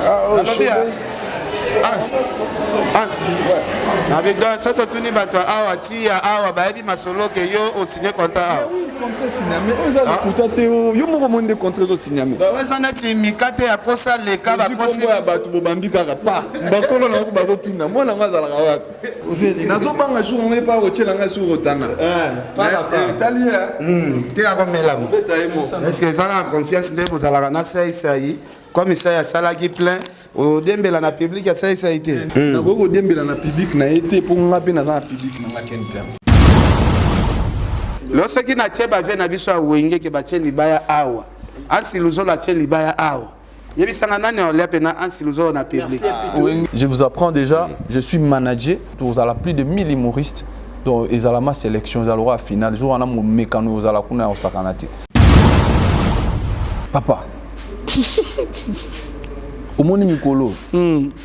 Nalobi Hans, Hans, nabi donc soki totuni bato awa tiya awa bayebi masolo ke yo osigne contrat awa. Contrat signame oyo eza lokuta te, yo moko omoni nde contrat ezosigname. Eza neti mikate ya kosa leka bakosi ya bato bobambi kaka pa bakolo na yango bazotuna mwana yango azalaka wapi. Nazobanga jour yango epa kotyela ngai soki kotanga etali te akomelama. Est-ce que eza kaka confiance nde bozalaka na saisai comme sai asalaki plein odembela na public ya saisai te? Nakoki kodembela na public na ye te, mpo nga mpe naza na public na nga ken mpe. Lo soki natie bavie na biso ya Wenge ke batie libaya awa, Ansi Luzolo atie libaya awa, yebisanga nani aolia mpena Ansi Luzolo na public? Je vous apprends déjà, je suis manager, tozala plus de 1000 humoristes. Donc ezala ma sélection, ezala aura finale, jour wana momekano ozala kuna ya kosakana te. Papa, omoni mikolo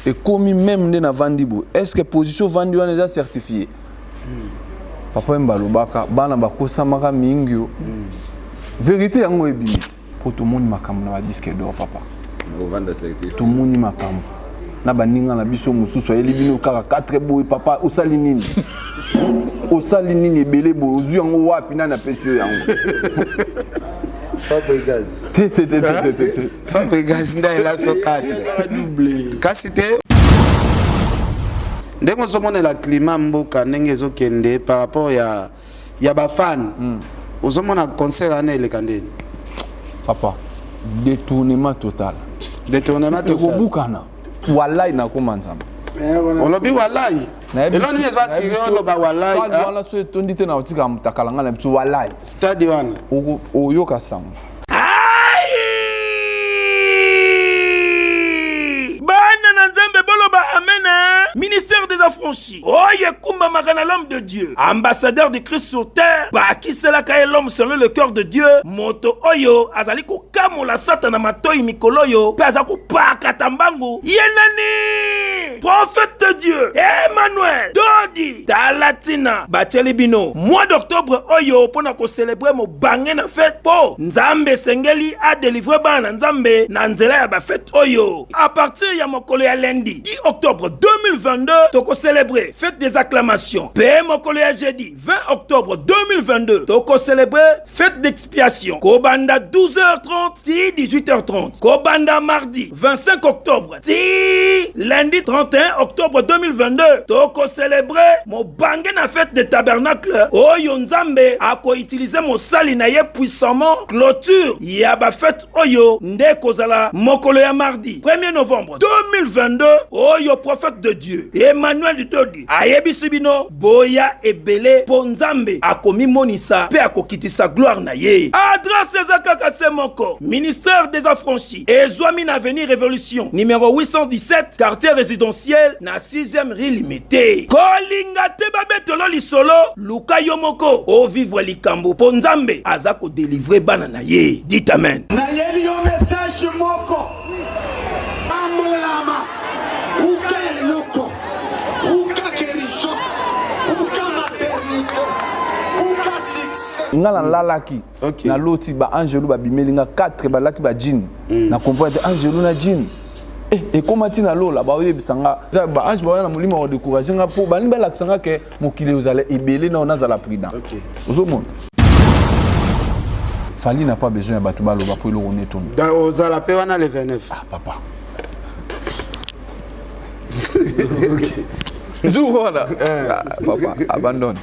ekomi même nde navandi boye, est ce que position ovandi wana eza certifié? Papa Wemba alobaka bana bakosamaka mingi yo. Vérité yango ebimi te, mpo tomoni makambo na badisque d'or. Papa, tomoni makambo na baninga na biso mosusu ayeli bino kaka 4 boye. Papa, osali nini? Osali nini ebele boye? Ozwi yango wapi? Nani apesi yo yango? Fabregas. Te, te, te, te, te, te. Fabregas nde ayela so 4, kasi te ndenge ozomonela climat mboka ndenge ezokende par rapport ya bafan, ozomona concert wana eleka ndeni? Papa, détournement total. Détournement total. Ekobukana, walai, nakoma Nzambe. Olobi walai, elo nini eza siri oloba walai? Wana so etondi te na otikaka motakala ngai na biso, walai. Stade wana. Oyoka sango. Bana na Nzambe, boloba amen. Ministère des Affranchis oyo ekumbamaka na l'homme de Dieu, ambassadeur de Christ sur terre, bakiselaka ye l'homme selon le cœur de Dieu, moto oyo azali kokamola Satana matoi mikolo oyo mpe aza kopakata mbangu. Ye nani? Prophète de Dieu Emmanuel Dodi. Tala ntina batieli bino mois d'octobre oyo mpo na kocélébrer mobange na fête, mpo Nzambe esengeli adélivrer bana na Nzambe na nzela ya bafête oyo. À partir ya mokolo ya lundi 10 octobre 2022, tokocélébrer fête des acclamations, mpe mokolo ya jeudi 20 octobre 2022, tokocélébrer fête d'expiation kobanda 12h30 ti 18h30. Kobanda mardi 25 octobre ti lundi 31 octobre 2022, tokocélébrer mobange na fête de tabernacle oyo Nzambe akoutiliser mosali na ye puissamment. Clôture ya bafête oyo nde kozala mokolo ya mardi 1er novembre 2022 oyo. Prophète de Dieu Emmanuel Dodi ayebisi bino boya ebele, mpo Nzambe akomimonisa mpe akokitisa gloire na ye. Adresse eza kaka se moko: Ministère des Affranchis, ezwami na avenue Révolution numéro 817, quartier résidentiel, na 6e rue Limete. Kolinga te babetelo lisolo, luka yo moko ovivre likambo, mpo Nzambe aza kodélivrer bana na ye. Dit amen. Nayeli yo message moko: pambolama, kuka eloko, kuka guérison, kuka maternité, kuka succès. Nga nalalaki, naloti baangelu babimeli nga 4, balati bajean. Na comprendre te, angelu na jean. Ekóma ntina lola baoyebisa nga baange baoya na molimo ya kodécourager nga, mpo balingi balakisa nga ke mokili ozala ebele nao nazala prudent. Ozomona, Fally n'a pas besoin ya bato baloba mpo eloko netondi. Ozala mpe wana le 29? Ah papa, jour wana, ah, papa, abandonne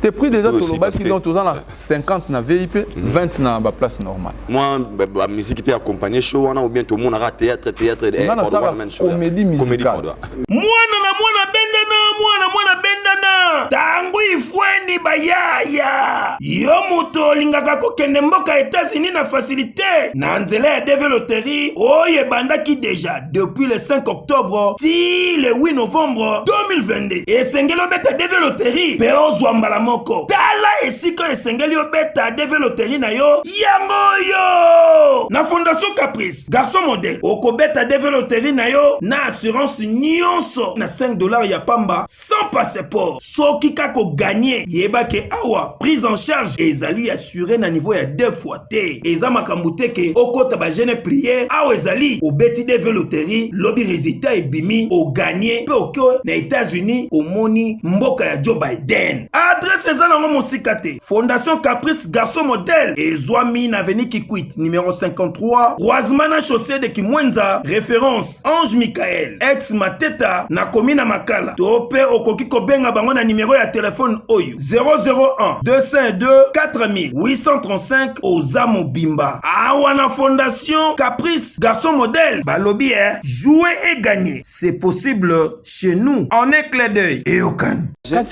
te prix déjà tolobaki. Donc toza na 50 na VIP, 20 na baplace normale. Moi, bamusique mpe accompagner show wana, ou bien tomonaka théâtre, théâtre? Nga nasala comédie musicale. Mwana na mwana bendana, mwana mwana bendana, ntango ifweni bayaya. Yo moto olingaka kokende mboka États-Unis na facilité na nzela ya DV Loterie oyo ebandaki déjà depuis le 5 octobre ti le 8 novembre 2022, esengeli obeta DV Loterie mpe ozwa mbala moko. Tala esika esengeli obeta DV Loterie na yo, yango oyo: na Fondation Caprice Garçon Modèle. Okobeta DV Loterie na yo na assurance nyonso na 5 $ ya pamba. sans passeport. Soki kaka oganye, yeba ke awa prise en charge ezali assurée na niveau ya deux fois te. Eza makambo te ke okota ba jeune prière, awa ezali obeti DV loterie, lobi résultat ebimi, oganye mpe oke na États-Unis, omoni mboka ya Joe Biden. Adresse eza nango mosika te. Fondation Caprice Garçon Modèle ezwami na avenue Kikwit numéro 53, croisement na chaussée de Kimwenza, référence Ange Michael, ex Mateta na commune ya Makala. To mpe okoki kobenga bango na numéro ya telefone oyo 001 202 4835. Oza mobimba awa na Fondation Caprice Garçon Modèle. Balobi eh, jouer et gagner, c'est possible chez nous en un clin d'œil. Eyokani.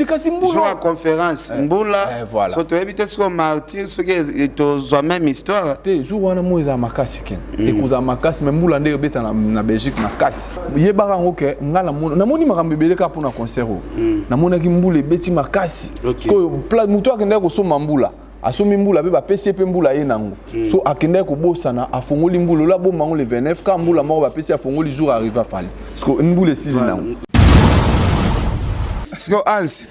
Kasi mbula Jour ya conférence mbula. Eh, voilà. So toyebi te soki martyr, soki tozwa même histoire. Te, jour wana mo ezala makasi, ken ekozala makasi, mais mbula nde ebeta na Belgique makasi. Yebaka yango ke nga namoni makambo ebele kaka mpona concert oyo. Namonaki mbula ebeti makasi. Sikoyo moto akendaki kosomba mbula, asombi mbula mpe bapesi ye mpe mbula ye nango. So akendaki kobosana, afongoli mbula oyo abomba yango le 29 ka mbula moko bapesi, afongoli jour arrive afali, siko mbula esili nango. Siko Hans,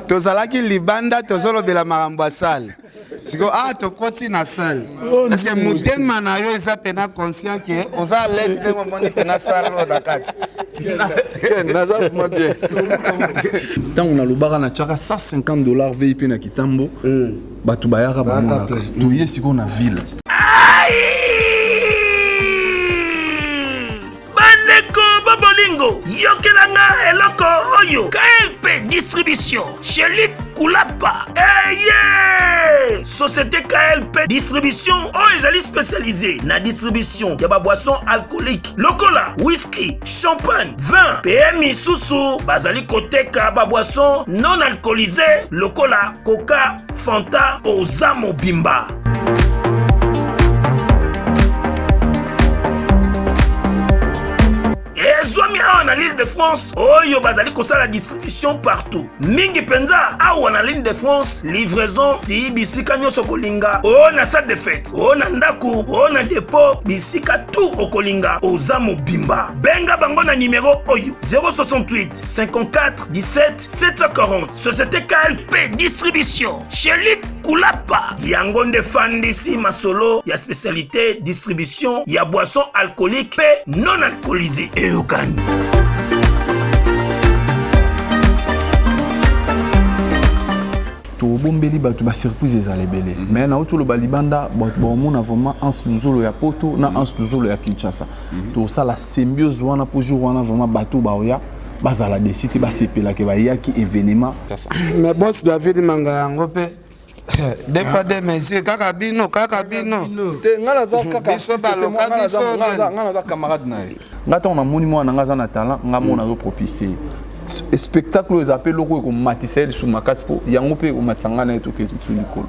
tozalaki libanda, tozolobela makambo ya salle. Siko a tokoti na salle, parce que motema na yo eza pena conscient ke oza à l'aise ndenge omoni pena salle oyo na kati. Ken, naza vraiment bien. Ntango nalobaka natiaka 150 $ VIP na Kitambo, bato bayaka bamonaka. Toye sikoyo na ville. Bandeko babolingo, yokelanga eloko oyo. KLP Distribution, Shelik Kulapa eye. Société KLP Distribution oyo ezali spécialisé na distribution ya baboisson alcoolique lokola whisky, champagne, vin mpe misusu. Bazali koteka baboisson non alcoolisé lokola Coca, Fanta. Oza mobimba. Ezwami awa na l'Île de France oyo bazali kosala distribution partout, mingi mpenza awa na l'Île de France, livraison ti bisika nyonso kolinga, oyo na salle de fête, oyo na ndako, oyo na dépôt, bisika tout okolinga. Oza mobimba, benga bango na nimero oyo 068 54 17 740. Société KLP Distribution, Shelik Kulapa, yango nde fandisi masolo ya spécialité distribution ya boisson alcoolique mpe non alcoolisé. Eyokani. Tobombeli bato basurprise ezala ebele, mais nauti oloba libanda, bato baomona vraiment Anse Luzolo ya Poto na Anse Luzolo ya Kinshasa. Tosala symbiose wana mpo jour wana vraiment bato baoya bazala déçus te, basepelake bayaki événement. Mais boss David Manga, yango mpe deux fois deux mesures, kaka bino, kaka bino. Te, nga naza kaka Biso baloka biso. Nga naza camarade na ye. Nga ntango namoni mwana nga aza na talent, nga mona azopropice spectacle oyo eza mpe eloko ekomatisa ye lisusu makasi, mpo yango mpe ekomatisa ngai na ye tokei tu likolo.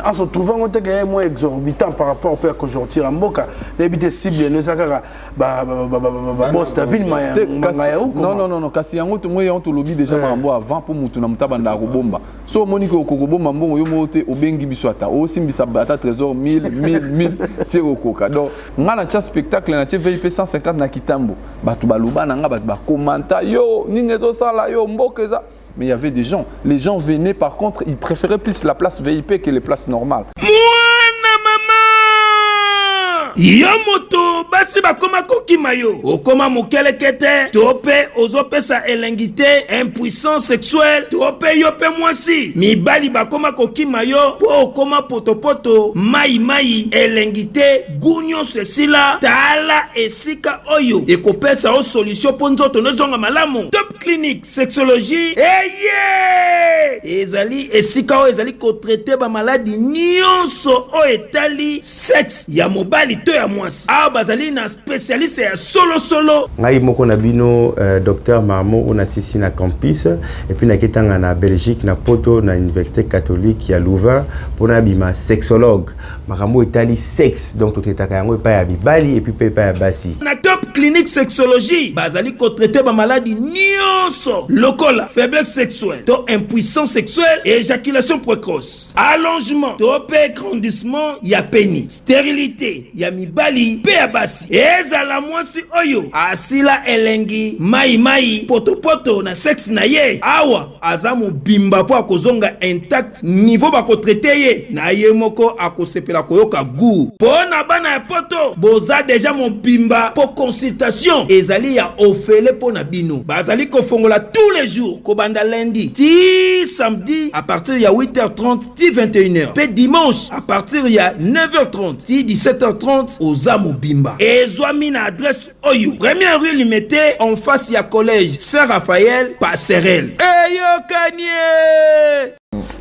En se trouvant ngo te ke moins exorbitant par rapport mpe ya conjoncture ya mboka, nayebi te cible no eza kaka babos David Manga ya Non, non, non, non, kasi yango tomoi, yango tolobi déjà makambo avant mpo mutu na moto abandaka kobomba. So omoni ke okoki kobomba mbongo yo moko te, obengi biso, ata osimbisa ata trésor 1000 1000 1000 tie kokoka. Donc nga na tia spectacle, na tie VIP 150 na Kitambo, bato baloba na nga, bato bakomanta yo nini ezosala yo mboka eza. Mais il y avait des gens, les gens venaient. Par contre, ils préféraient plus la place VIP que les places normales. Mwana mama, yo moto basi bakoma kokima yo, okoma mokeleke te, to mpe ozopesa elengi te, impuissance sexuelle, to mpe yo mpe mwasi mibali bakoma kokima yo mpo okoma potopoto, mai-mai, elengi te, gu nyonso esila. Tala esika oyo ekopesa yo solution mpo nzoto nozonga malamu. Top Clinique Sexologie eye ezali esika oyo ezali kotraiter bamaladi nyonso oyo etali sexe ya mobali to ya mwasi. Awa bazali na spécialiste ya solosolo. Ngai moko na bino, Dr Marmo, oyo nasisi na campus et puis naketanga na Belgique, na Poto, na Université catholique ya Louvain, mpona abima sexologue. Makambo etali sexe, donc totraitaka yango epai ya mibali et puis mpe epai ya basi. Na Top. Clinique Sexologie bazali kotraite bamaladi nyonso lokola faiblesse sexuelle to impuissance sexuelle, éjaculation précoce, allongement to mpe agrandissement ya peni, stérilité ya mibali mpe ya basi. Ezala mwasi oyo asila elengi mai mai potopoto na sexe na ye, awa aza mobimba mpo akozonga intact. Niveau bakotraite ye na ye moko akosepela koyoka goût. Mpo na bana ya poto, boza deja mobimba mpo consultation ezali ya ofele mpo na bino. Bazali kofongola tous les jours kobanda lundi ti samedi à partir ya 8h30 ti 21h, mpe dimanche à partir ya 9h30 ti 17h30. Oza mobimba. Ezwami na adresse oyo: première rue Limete, en face ya collège Saint-Raphaël, Passerelle. Eyokani.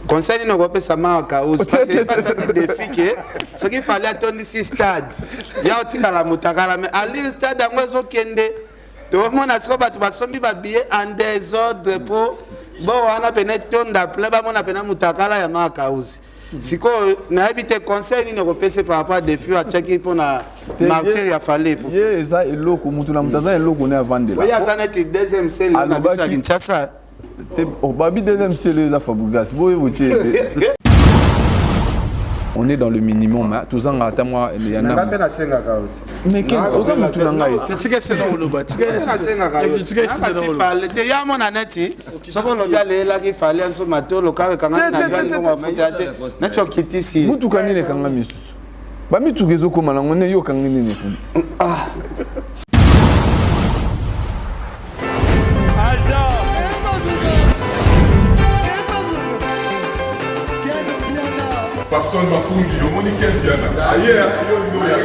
Conseil nini okopesa Mark House? Parce que batiaki défi ke soki Fally atondisi stade, ya otikala motakala. Mais ali stade yango ezokende, tomona sikoyo bato basombi babillet en désordre mpo bo wana pene etonda plein, bamona pena motakala ya Mark House. Sikoyo nayebi te conseil nini okopesa par rapport à défi atiaki mpona martyr ya Fally? Ye eza eloko, mutu na mutu aza eloko ne avandela. Oyo aza neti deuxième sele na biso ya Kinshasa. Babi deuxième sele eza Fabregas, boye botie. On est dans le minimum, tozanga ata mwa ya. Nga mpe nasengaka oti. Mais ken, oza motu na ngai. Tika sena koloba. Nasengaka yo te. Ya mona neti soki olobi aleyelaki Fally nso matolo kaka ekangami na bani mbongo afuta te, neti okitisi. Mutuka nini ekanga misusu? Bamituka ezokóma nango nde yo okangi nini kuna? Papson Makungi, omoni Ken Mpiana aye yo olingi oya te.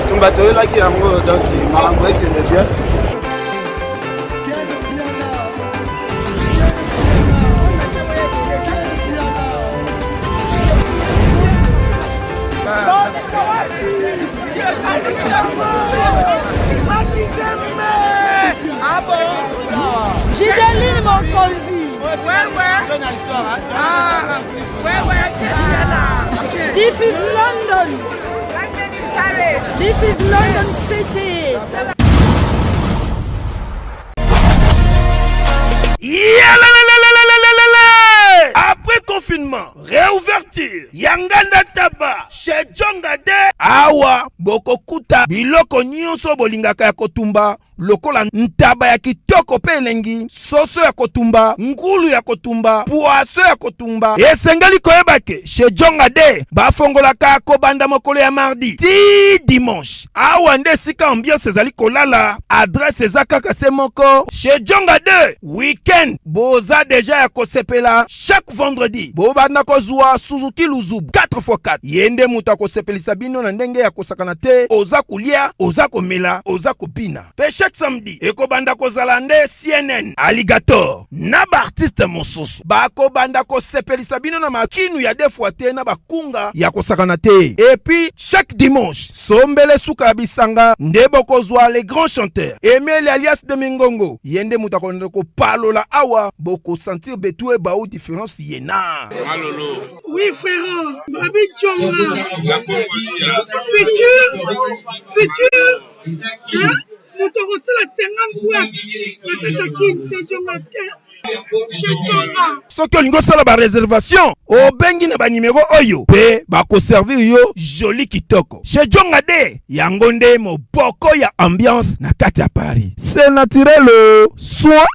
Tumba toyelaki yango, donc makambo ekende bien. Gideline Mokonzi. Ouais, ouais. Ah, ouais, ouais. This is London. This is London City. Yalalalalalalalala! Après confinement, réouverture ya Nganda Taba chez Jonga de awa, bokokuta biloko nyonso bolingaka ya kotumba, lokola ntaba ya kitoko mpe elengi, soso ya kotumba, ngulu ya kotumba, poisson ya kotumba. Esengeli koyeba ke chez Jonga de bafongolaka kobanda mokolo ya mardi ti dimanche. Awa nde esika ambiance ezali kolala. Adresse eza kaka se moko, chez Jonga 2. Weekend boza deja ya kosepela. Chaque vendredi bobanda kozwa Suzuki Luzubu 4x4. Ye nde moto akosepelisa bino na ndenge ya kosakana te. Oza kolia, oza komela, oza kobina. Mpe chaque samedi ekobanda kozala nde CNN Alligator na baartiste mosusu bakobanda kosepelisa bino na makinu ya deux fois te, na bakunga ya kosakana te. Et puis chaque dimanche, sombele suka ya bisanga nde bokozwa les grands chanteurs Emile alias de Mingongo. Ye nde moto akolanda kopalola awa, bokosentir betu ebau différence ye na Oui, frère, Babi Djonga. Futur, futur, hein? Moto akosala 50 boîte na kati ya Kin, c'est Djongaske. Chez Djonga. Soki olingi osala baréservation, obengi na banimero oyo mpe bakoservir yo joli kitoko. Chez Jonga de yango nde moboko ya ambiance na kati ya Paris. C'est naturel, soin.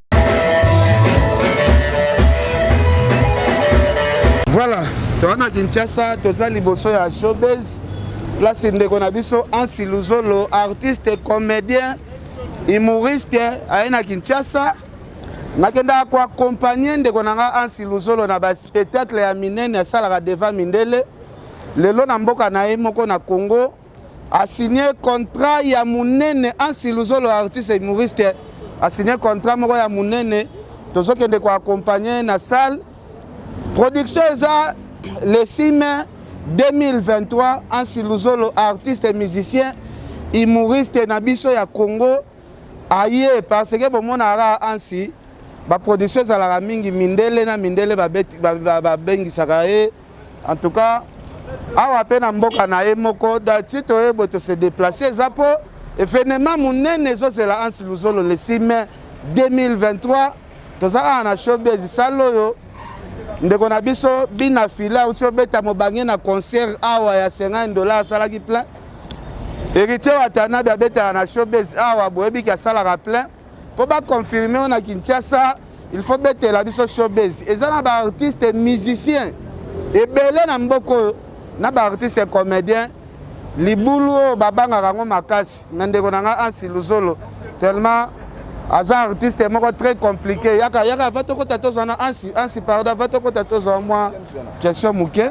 Voilà, toza na Kinshasa, toza liboso ya Showbase, place ndeko na biso Ansi Luzolo, artiste comédien humoriste, aye na Kinshasa. Nakendaka koaccompagner ndeko na nga Ansi Luzolo na baspectacle ya minene asalaka devant mindele. Lelo na mboka na ye moko na Congo asigné contrat ya monene. Ansi Luzolo, artiste humoriste, asigné contrat moko ya monene. Tozokende koaccompagner na salle. Production eza le 6 mai 2023. Ansi Luzolo, artiste et musicien. Humoriste na biso ya Congo aye parce que bomonaka kaka Hansi ba production ezalaka mingi mindele na mindele babengisaka ye en tout cas awa mpe na mboka na ye moko ti toye boye tose déplace eza mpo evenement monene ezozela Hansi Luzolo le 6 mai 2023 toza awa na showbiz sale oyo ndeko na biso bina fila auti obeta mobange na concert awa ya 50 dollar asalaki plein. Héritier Watanabe abetaka na showbiz awa boyebi ki asalaka plein mpo baconfirme oyo na Kinshasa il faut betela biso showbiz. Eza na baartiste musicien ebele na mboka oyo na baartiste comédien libulu oyo babangaka yango makasi. Me ndeko na ngai Hansi Luzolo tellement aza artiste moko très compliqué. Yaka yaka va tokota tozwa na Hansi Hansi pardon va tokota tozwa mwa question moke.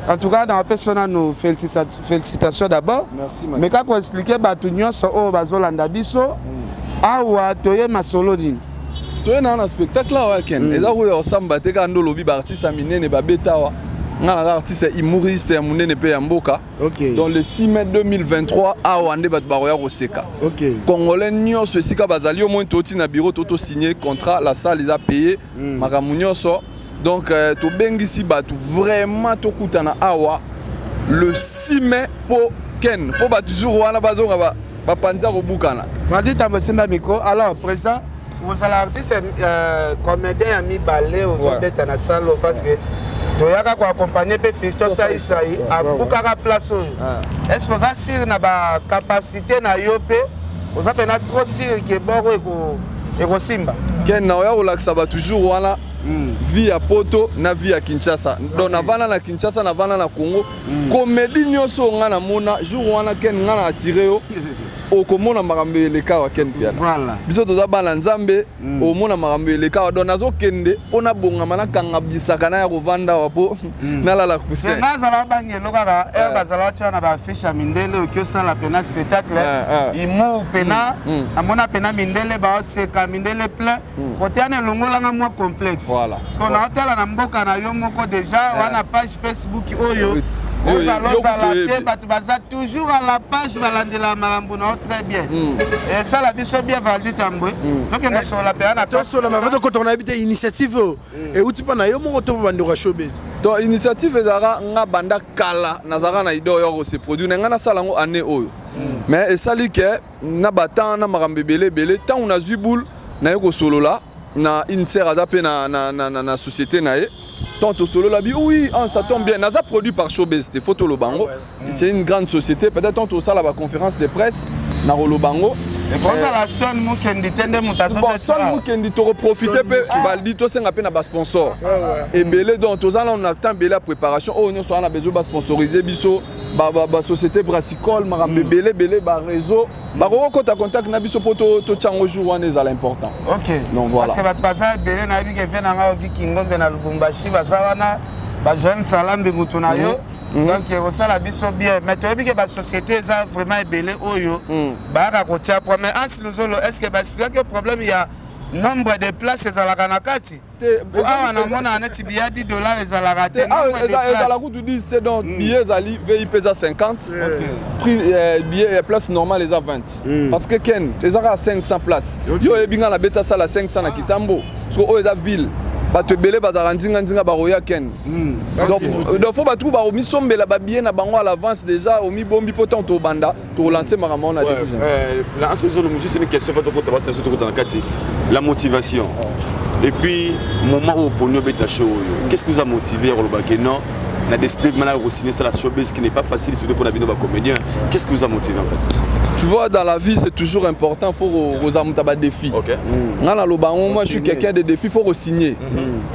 En tout cas napesi yo nanu félicitation d'abord, mais kaka koexplike bato nyonso oyo bazolanda biso awa toye masolo nini. Toye na na spectacle awa ken eza oyo osamba te kaka nde olobi baartiste ya minene babeta awa. Nga naza artiste humoriste ya monene mpe ya mboka. Donc le 6 mai 2023 awa nde bato bakoya koseka. Congolais nyonso esika bazali au moins toti na bureau to tosigné contrat, la salle eza payé, makambo nyonso. Donc tobengisi bato vraiment tokutana awa le 6 mai po ken fo bato jour wana bazonga bapanzi ya kobukana. Fradi Tambo simba micro. Alors président ozala artiste comédien ya mibale ozobeta na salle parce que toyaka koaccompagne mpe Fiston Saisai abukaka place oyo. Est ce que oza sûr na bacapacité na yo mpe oza mpena trop sûr ke boro ekosimba? Ken na oya kolakisa bato jour wana vie ya poto na vie ya Kinshasa. Donc navanda na Kinshasa, navanda na Congo, comédie nyonso oyo nga namona jour wana ken nga na assuré yo okomona makambo eleka awa ken piana. Biso toza bana Nzambe, omona makambo eleka awa. Donc nazokende mpo nabongama nakanga bisaka na ya kovanda awa mpo nalala coussin. Nga azala bangelo kaka ere bazala tia na baaffiche ya mindele oki osala pena spectacle humour pena namona pena mindele baoseka mindele plein kote wana elongolanga mwa complexe. Parce que naotala na mboka na yo moko déjà wana page Facebook oyo ozala ozala te bato baza toujours à la page balandela makambo na yo très bien. Esala biso bien Valdi Tambwe tokende solola mpenza na tosola ma tokota na yebi te initiative oyo euti mpa na yo moko to mpo bandeko ya showbiz. To initiative ezalaka nga banda kala nazalaka na idée oyo kose produire na nga nasala yango année oyo, mais esali ke na batemps na makambo ebele ebele. Ntango nazwi boule naye kosolola na une sœur aza mpe na société na ye. Tant tosolola bi oui ah, ça tombe bien naza produit par Showbiz te, faut toloba yango, c'est une grande société. Peut-être tant tosala baconférence de presse na koloba yango. Ekozala Stone Mukendi te nde moto Bon, Stone Mukendi tokoprofite mpe valdi tosenga mpe na basponsor ebele. Donc toza nano na temps ebele ya préparation oyo nyonso wana besoin basponsorize biso basociété brassicole makambo ebele ebele baréseau bakoki kokota contact na biso mpo totya yango jour wana ezala important. Ok. Donc voilà. Parce que bato baza ebele nayebi ke vie na ngai oki Kingombe na Lubumbashi baza wana bajeune Salambi mutu na yo. Donc ekosala biso bien mais toyebi ke basociété eza vraiment ebele oyo bayaka kotia po. Mais Anse Luzolo, est ce que baexplikaki problème ya nombre de place ezalaka na kati? Awa namona neti biya 10 dollar ezalaka te. Ezala kutu 10 te. Donc billet ezali VIP eza 50 prix, billet ya place normale eza 20 parce que ken eza kaka 500 place. Yo oyebi nga nabeta sala 500 na Kitambo soki oyo eza ville bato ebele bazalaka nzinga nzinga bakoya ken. Donc fo bato bakomisombela babillet na bango à l'avance déjà omibombi mpo ntango tobanda tokolance makambo wana. Na Anse Luzolo, juste une question, tokota na kati la motivation et puis moment où oponi obeta show oyo, qu'est-ce qui vous a motivé ya koloba ke non, na décidé maintenant de signer ça la showbiz qui n'est pas facile surtout pour la bino comédien? Qu'est-ce qui vous a motivé en fait? Tu vois, dans la vie, c'est toujours important, faut rozamuta ba défi. Nga naloba yango, moi je suis quelqu'un de défi, faut kosigner.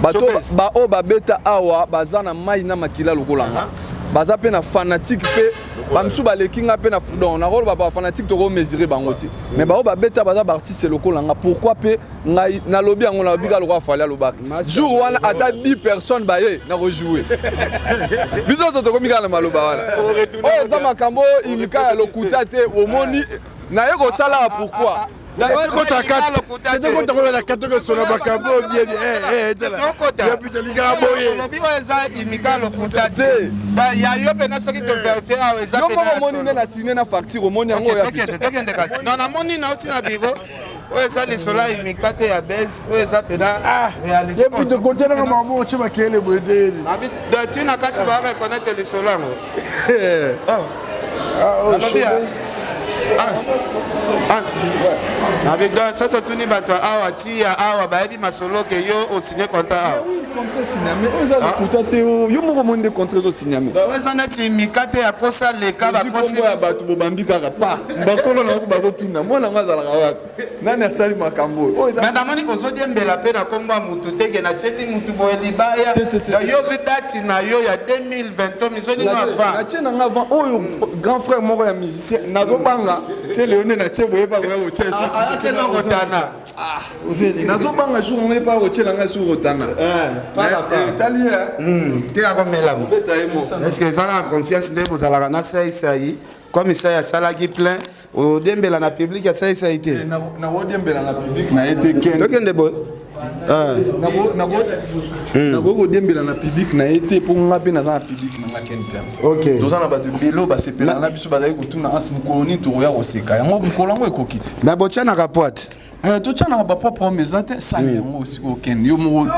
Bato baoyo babeta awa baza na mai na makila lokola nga, baza mpe na fanatique mpe bamisusu baleki nga mpe na donc nakoloba bafanatique tokomesure bango te, mais baoyo babeta baza baartiste lokola nga. Pourquoi mpe ngai nalobi yango, nalobi kaka lokola Fally alobaka jour wana ata 10 personnes baye nakojoue. Biso nyonso tokomi kaka na maloba wana oyo eza makambo oyo imika ya lokuta te. Omoni naye kosala pourquoi? Tokota na kati tokosola makambo oyo bien bien. Boye. Olobi oyo eza imika lokuta te. Ya yo mpena soki toverifie awa eza Yo moko omoni nde na signe na facture, omoni yango oyo. Tokende, tokende kasi. Non, namoni nauti na biro oyo eza lisolo ya imika te, ya base oyo eza mpena réalité. Ye pito kotianaka makambo otye makele boye te. Ti na kati bareconnaître lisolo yango. Nalobi ya Ans, Ans, nabi donc so totuni bato awa ti ya awa bayebi masolo ke yo osigne contrat awa. Contrat signame oyo eza lokuta te. Yo moko omoni nde contrat ezosigname. Oyo eza neti mika te ya kosa leka bakosi. Kombo ya bato bobambi kaka pa bakolo na bango, bazotuna mwana yango azalaka wapi, nani asali makambo oyo. Mais namoni ozodiembela mpe na kombo ya mutu teke natieli mutu boye libaya. Yo ozwi date na yo ya 2020 mizolino avant. Natie nanga avant oyo grand frère moko ya musicien, nazobanga se leone natie boye bakoya kotia. Rotana. Nazobanga jour ngo epa kotiela ngai su rotana. Etali. Te, akomelamo. Est-ce eza na confiance nde bozalaka na saisai comme sai asalaki plein odembela na public ya saisai te? Nakodiembela na public na ye te, Ken. Tokende boye. Nakoki kodiembela na public na ye te, mpo nga mpe naza na public na nga, Ken Piana. Toza na bato ebele oyo basepelaka na biso, bazali kotuna Anse mokolo nini tokoya koseka yango. Mokolo yango ekoki te. Na botianaka poite. Totianaka bapropre eza te, sali yango osika okende yo moko.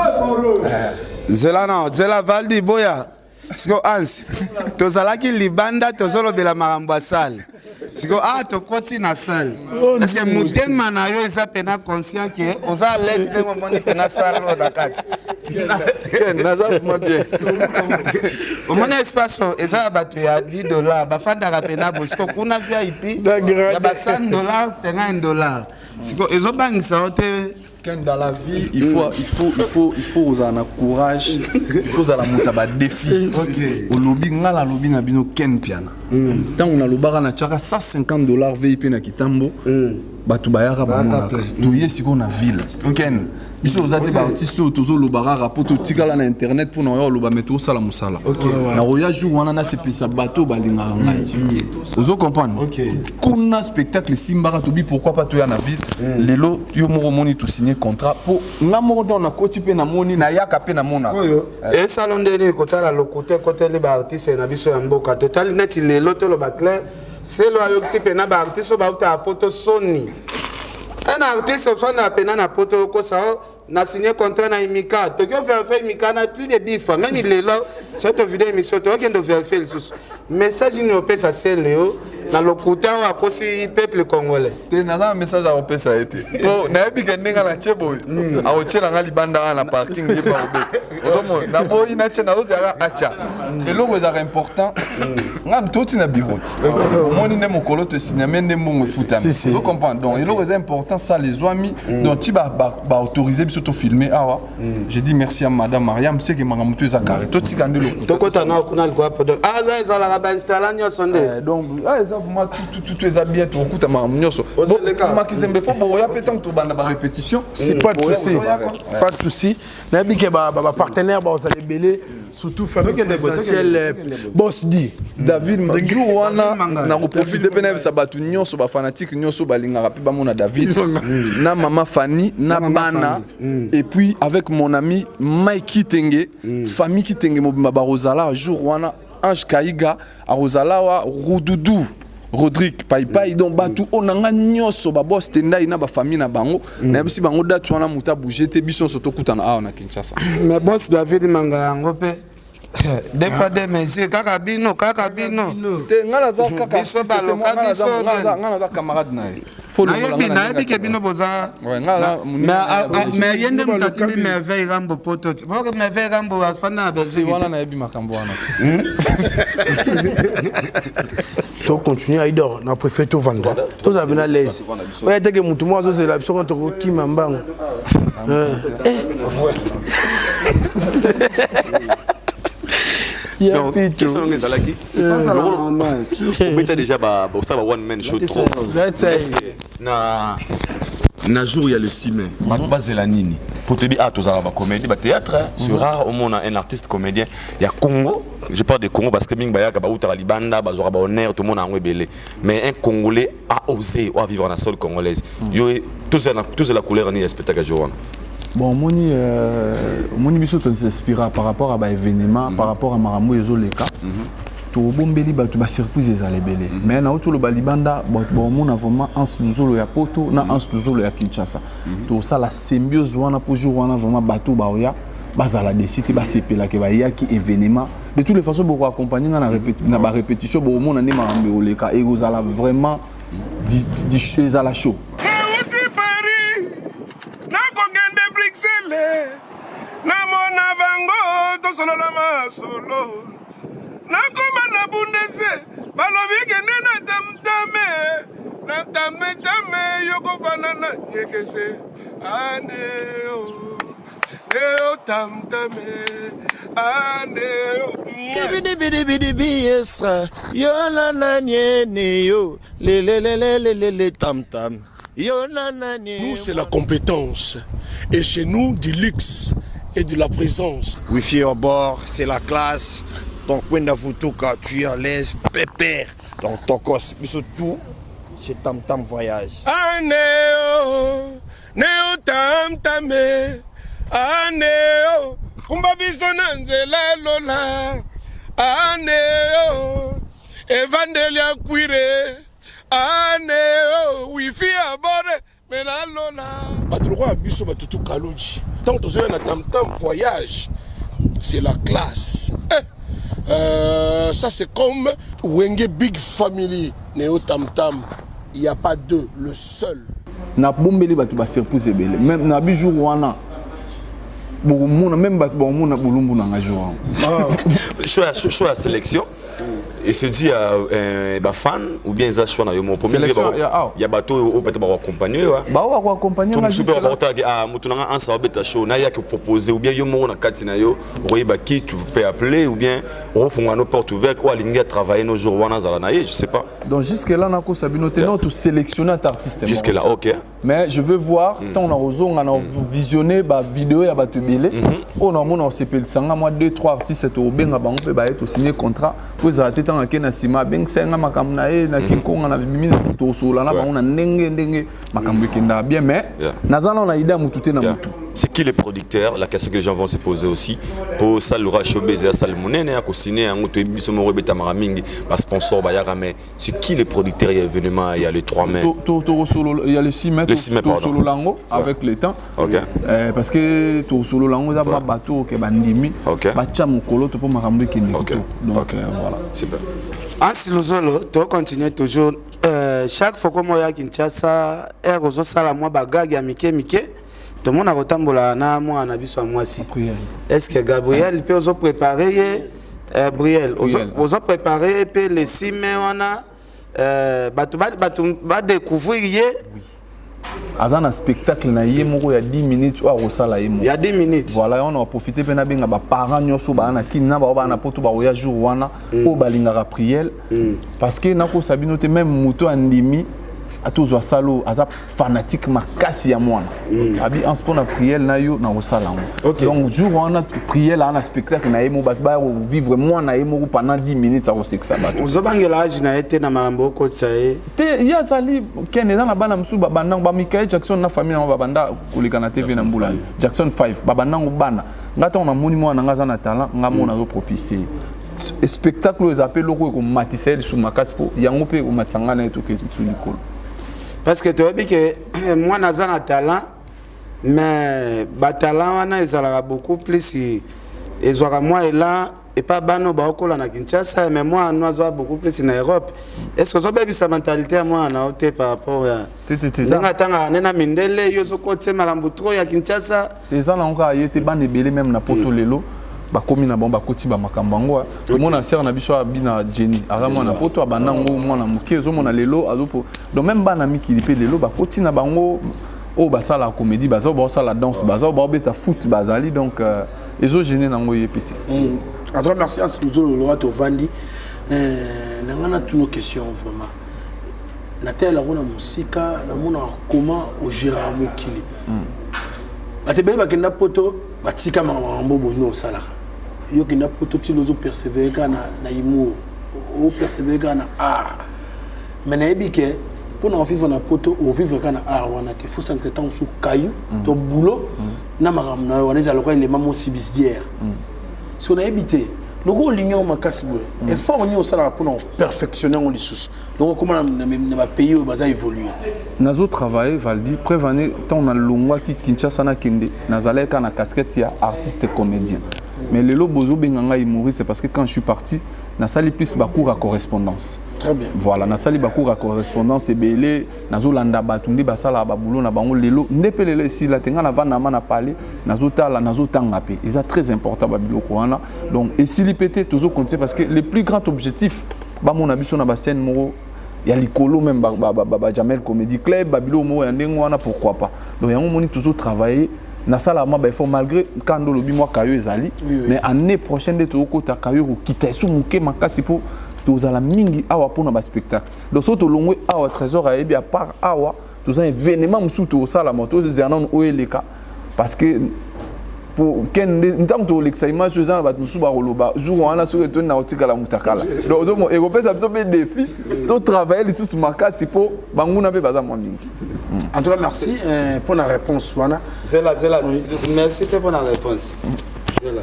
Zela na zela valdi boya. Siko Anse, tozalaki libanda tozolobela makambo ya salle. Siko a tokoti na salle, est-ce motema na yo eza mpena conscient ke oza à l'aise ndenge omoni mpena salle oyo na kati? Naza vraiment bien. Omoni espace oyo eza ya bato ya 10 $, bafandaka mpena bo. Siko kuna VIP ya ba 100 $, 50 $. Siko ezobangisa yo te? Ken, dans la vie, il faut ozala na courage, il faut ozala moto ya badéfi. Olobi nga nalobi na bino, Ken Piana, ntango nalobaka natiaka 150 $ VIP na Kitambo, bato bayaka bamonaka. Toye sikoyo na ville, Ken. Biso oza te baartiste oyo tozoloba kaka mpo totikala na internet mpona oya oloba, me tozosala mosala. Nakoya jour wana nasepelisa bato oyo balingaka ngai, ozo comprendre? Kuna spectacle esimbaka, tobi pourquoi pas toya na ville. Lelo yo moko omoni tosigne contrat, mpo nga moko ntango nakoti mpe namoni, nayaka mpe namonaka. Oyo esalo ndeni kotala lokuta ekoteli baartiste na biso ya mboka. Totali neti lelo toloba clair, selo ayokisi mpena baartiste oyo bautaka poto soni. Un artiste ofanda pena na poto, okosa o na signé contrat na imika, toki overifie imika na plus de 10 fois. Même lelo soki tovide émission, tokokende overifie lisusu. Message nini opesa Seleo na lokuta oyo akosi peuple congolais? Te, naza na message akopesa ye te, mpo nayebi ke ndenge natie boye akotiela nga libanda wana na parking, ye mpe akobeta. Ozomona naboyi natie, nazozalaka atya eloko ezalaka important. Nga toti na bureau ti omoni nde mokolo tosigname nde mbongo efutami, ozo comprendre? Donc eloko eza important, salle ezwami, donc ti baautorise biso tofilme awa. Je dis merci à madame Mariam seke makambo to eza carré, totika nde lokuta. Tokota na kuna likwa podo aza ezalaka bainstalla nyonso nde. Donc eza vraiment tout, tout eza bien, tokokuta makambo nyonso. Makizembe fo boya mpe ntango tobanda barépétition. Si, pas de souci, pas de souci. Nayebi ke bapartenaire bazala ebele, surtout famille présidentielle, boss D. David jour wana nakoprofite mpe nayebisa bato nyonso, bafanatike nyonso balingaka mpe bamona David na mama Fanny na bana, et puis avec mon ami Mike Kitenge, famille Kitenge mobimba bakozala jour wana. Ange Kaiga akozala wa, Rududu Rodrigue Paipai, donc bato oyo na nga nyonso, babos Tendai na bafamille na bango, nayebisi bango date wana, moto abouge te, biso nyonso tokutana awa na Kinshasa. Mais boss David Manga yango mpe deux fois deux mesures, kaka bino, kaka bino. Te, nga naza kaka biso baloka biso. Nga naza camarade na ye. Nayebi, nayebi ke bino boza, mais ye nde moto atindi Merveille Rambo poto ti voke Merveille Rambo afanda na Belgique. Wana nayebi makambo wana. Tocontinue aidor na préfet, tovanda, tozala mpena l'aise. Oyo eteke motu moko azozela biso kona tokokima mbango. Donc question nanga ezalaki, obeta déjà osala ba one man show trop, est-ce que na Na jour ya le 6 mai, bato bazela nini? Po toyebi awa tozalaka bacomédie, bathéâtre. C'est rare omona un artiste comédien ya Congo, je parle de Congo parce que mingi bayaka, bautaka libanda, bazwaka bahonneur, tomona yango ebele. Mais un Congolais a osé oa vivre na sol congolaise, yo tozela couleur nini ya spectacle jour wana? Bon, omoni, omoni biso tosinspira par rapport à baévénement, par rapport à makambo ezoleka. Tobombeli bato basurprise ezala ebele, mais nauti oloba libanda, bato baomona vraiment Anse Luzolo ya Poto na Anse Luzolo ya Kinshasa. Tosala symbiose wana mpo jour wana vraiment bato baoya bazala desi te, basepelaka bayaki événement. De toutes les façons, bokoaccompagne nga na barépétition, bokomona nde makambo ekoleka, ekozala vraiment ezala chaud. Nauti Paris, nakokende Bruxelles, namona bango, tosolola masolo. Nakoma na Bundese, balobi kende na tamtame na tametame, yokofana na nyekese aneo neo tamtame aneo. Dibidibidibidibi esra yo na nani yo lelelelelele tam tam yo na nani. Nous, c'est la compétence. Et chez nous, du luxe et de la présence. Wifi au bord, c'est la classe. Donc Kwenda Futuka, tu es à l'aise, pépère. Donc Tokos, mais surtout, c'est Tam Tam Voyage. Aneo, neo tam tame, aneo, kumba biso na nzela lola, aneo, evandeli ya kwire, aneo, wifi ya bore, mela lola. Bato lokola biso batutu kaluji, ntango tozoya na Tamtam Voyage, c'est la classe. Eh, ça c'est comme Wenge Big Family, Neo Tam Tam, il n'y a pas deux, le seul. Nabombeli bato basurprise ebele. Même na bijour wana bokomona, même bato bakomona bolumbu na nga jour wana. Choix ya sélection et se dit bafan ou bien eza choix na yo moko? Sélection ya awa? Ya bato oyo peut-être bakoaccompagne yo. Bao bakoaccompagne to nga mosusu mpe jusque là. Bakotaki ah, moto na nga ansa babeta show nayaki proposer, ou bien yo moko na kati na yo okoyeba qui tu peux appeler, ou bien okofungola no porte ouverte, oyo alingi atravailler no jour wana azala na ye, je sais pas. Donc jusque là nakosa bino te, non, tosélectionne ata artiste Jusque là, ok. Mais je veux voir ntango na kozonga na visionner bavideo ya bato ebele oyo naomona kosepelisa nga, mwa 2 3 artistes tokobenga bango mpe baye tosigne contrat, po ezala te ntango ake na nsima abengisa ye nga makambo na ye na kikonga na bimi. Tosolola na bango na ndenge ndenge makambo ekendaka bien, mais naza nano na idée ya motu te na motu. C'est qui les producteurs? La question que les gens vont se poser aussi. Pour ça, Laura Showbiz et salle monene ya kosigner yango, toyebi biso moko ebetamaka mingi, basponsor bayaka, mais c'est qui les producteurs ya événement il y a le 3 mai? Il y a le 6 mai. Le 6 mai, pardon. Tosolola yango avec le temps. Parce que tosolola yango, eza mwa bato oke bandimi batya mokolo to mpo makambo ekende kitoko. Donc voilà. Super. Ansi Luzolo, tocontinue toujours. Chaque fois komo oya Kinshasa, ere ozosala mwa bagage ya mike mike, tomona kotambola na mwana na biso ya mwasi. Est ce que Gabriel mpe ozoprépare ye, Briel, ozoprépare ye mpe le 6 mai wana, bato bato badécouvrir ye? Aza na spectacle na ye moko ya 10 minutes oyo akosala ye moko. Ya 10 minutes. Voilà, wana aprofite mpe nabenga baparent nyonso baa na Kini na bao baa na Poto, bakoya jour wana, oyo balingaka Priele, parce que nakosa bino te, même moto andimi atozwa salo aza fanatique makasi ya mwana abi Anse, mpo na Priele na yo nakosala yango. Donc jour wana Priele aa na spectacle na ye moko, bato baya kovivre mwana ye moko pendant 10 minutes, akosekisa bato. Ozobangela age na ye te na makambo okotisa ye? Te, ye azali ken, eza na bana mosusu babandango, bamikael Jackson na famille nango babanda koleka na TV na mbula, Jackson 5 babandango bana. Nga ntango namoni mwana na nga aza na talent, nga mona azopropice ye spectacle oyo eza mpe eloko ekomatisa ye lisusu makasi, mpo yango mpe ekomatisa ngai na ye toke lisusu likolo. Parce que toyebi ke mwana aza na talent, mais batalent wana ezalaka beaucoup plus, ezwaka mwa élan epa bana baokola na Kinshasa, mais mwana no azwa beaucoup plus na Europe. Est ce que ozobebisa mentalité ya mwana na yo te par rapport ya ndenge atangaka nde na mindele, yo ozokotia makambo trop ya Kinshasa? Eza nango kaka ye te, bana ebele même na Poto lelo bakomi na bango, bakoti bamakambo yango. Tomona sere na biso abina Jenny, aza mwana Poto, abanda yango mwana moke, ozomona lelo azopo. Donc même bana mikili mpe lelo bakoti na bango, oyo basalaka comédie baza, oyo baosala danse baza, oyo baobeta foot bazali. Donc ezogêner nango ye mpe te. En tout cas, merci Anse Luzolo. Loka tovandi na ngai, natuna question vraiment. Natalela yango na mosika, namonaka comment ogéraka mokili. Bato ebele bakenda poto, batika makambo boye osalaka. Yo okenda poto ti ozo persévérer kaka na humour, opersévérer kaka na art. Mais nayebi ke mpona ovivre na poto, ovivre kaka na art wana te, faut sangisa ntango mosusu kayu to boulot na makambo na yo wana, ezala lokola elema mo subsidiaire. Soki nayebi te, loko olingi yango makasi boye, effort nini osalaka mpona perfectionner yango lisusu, loko okóma na bapays oyo baza évolue? Nazo travailler, Valdi. Preuve ane, ntango nalongwaki Kinshasa, nakende, nazalaki kaka na casquette ya artiste comédien. Mais lelo bozobenga ngai humoriste parce que quand je suis parti, nasali plus bacours à correspondance. Très bien. Voilà, nasali bacours à correspondance ebele, nazolanda bato nde basalaka baboulot na bango. Lelo nde mpe lelo esila te, ngai navanda ma na pale, nazotala, nazotanga mpe, eza très important babiloko wana. Donc esili mpe te, tozocontinue parce que le plus grand objectif, bamona biso na bascène moko ya likolo, même bajamel Comedy Club, babiloko moko ya ndenge wana, pourquoi pas. Donc yango moni tozotravailler, nasalaka mwa baeffort malgré kando olobi mwa kayo ezali. Mais année prochaine nde tokokota, kayo ekokita esu moke makasi mpo tozala mingi awa mpona baspectacle. Donc soki tolongwe awa, Trésor ayebi, à part awa toza événement mosusu tokosalama, tozela nanu oyo eleka parce que po kende ntango tolekisa image oyo, eza na bato mosusu bakoloba jour wana soki etoni na kotikala mutakala. Donc ozomona ekopesa biso mpe défi, totravaille lisusu makasi mpo banguna mpe baza mwa mingi. En tout cas, merci pour la réponse wana. Zela, zela, merci mpe mpona réponse. Zela,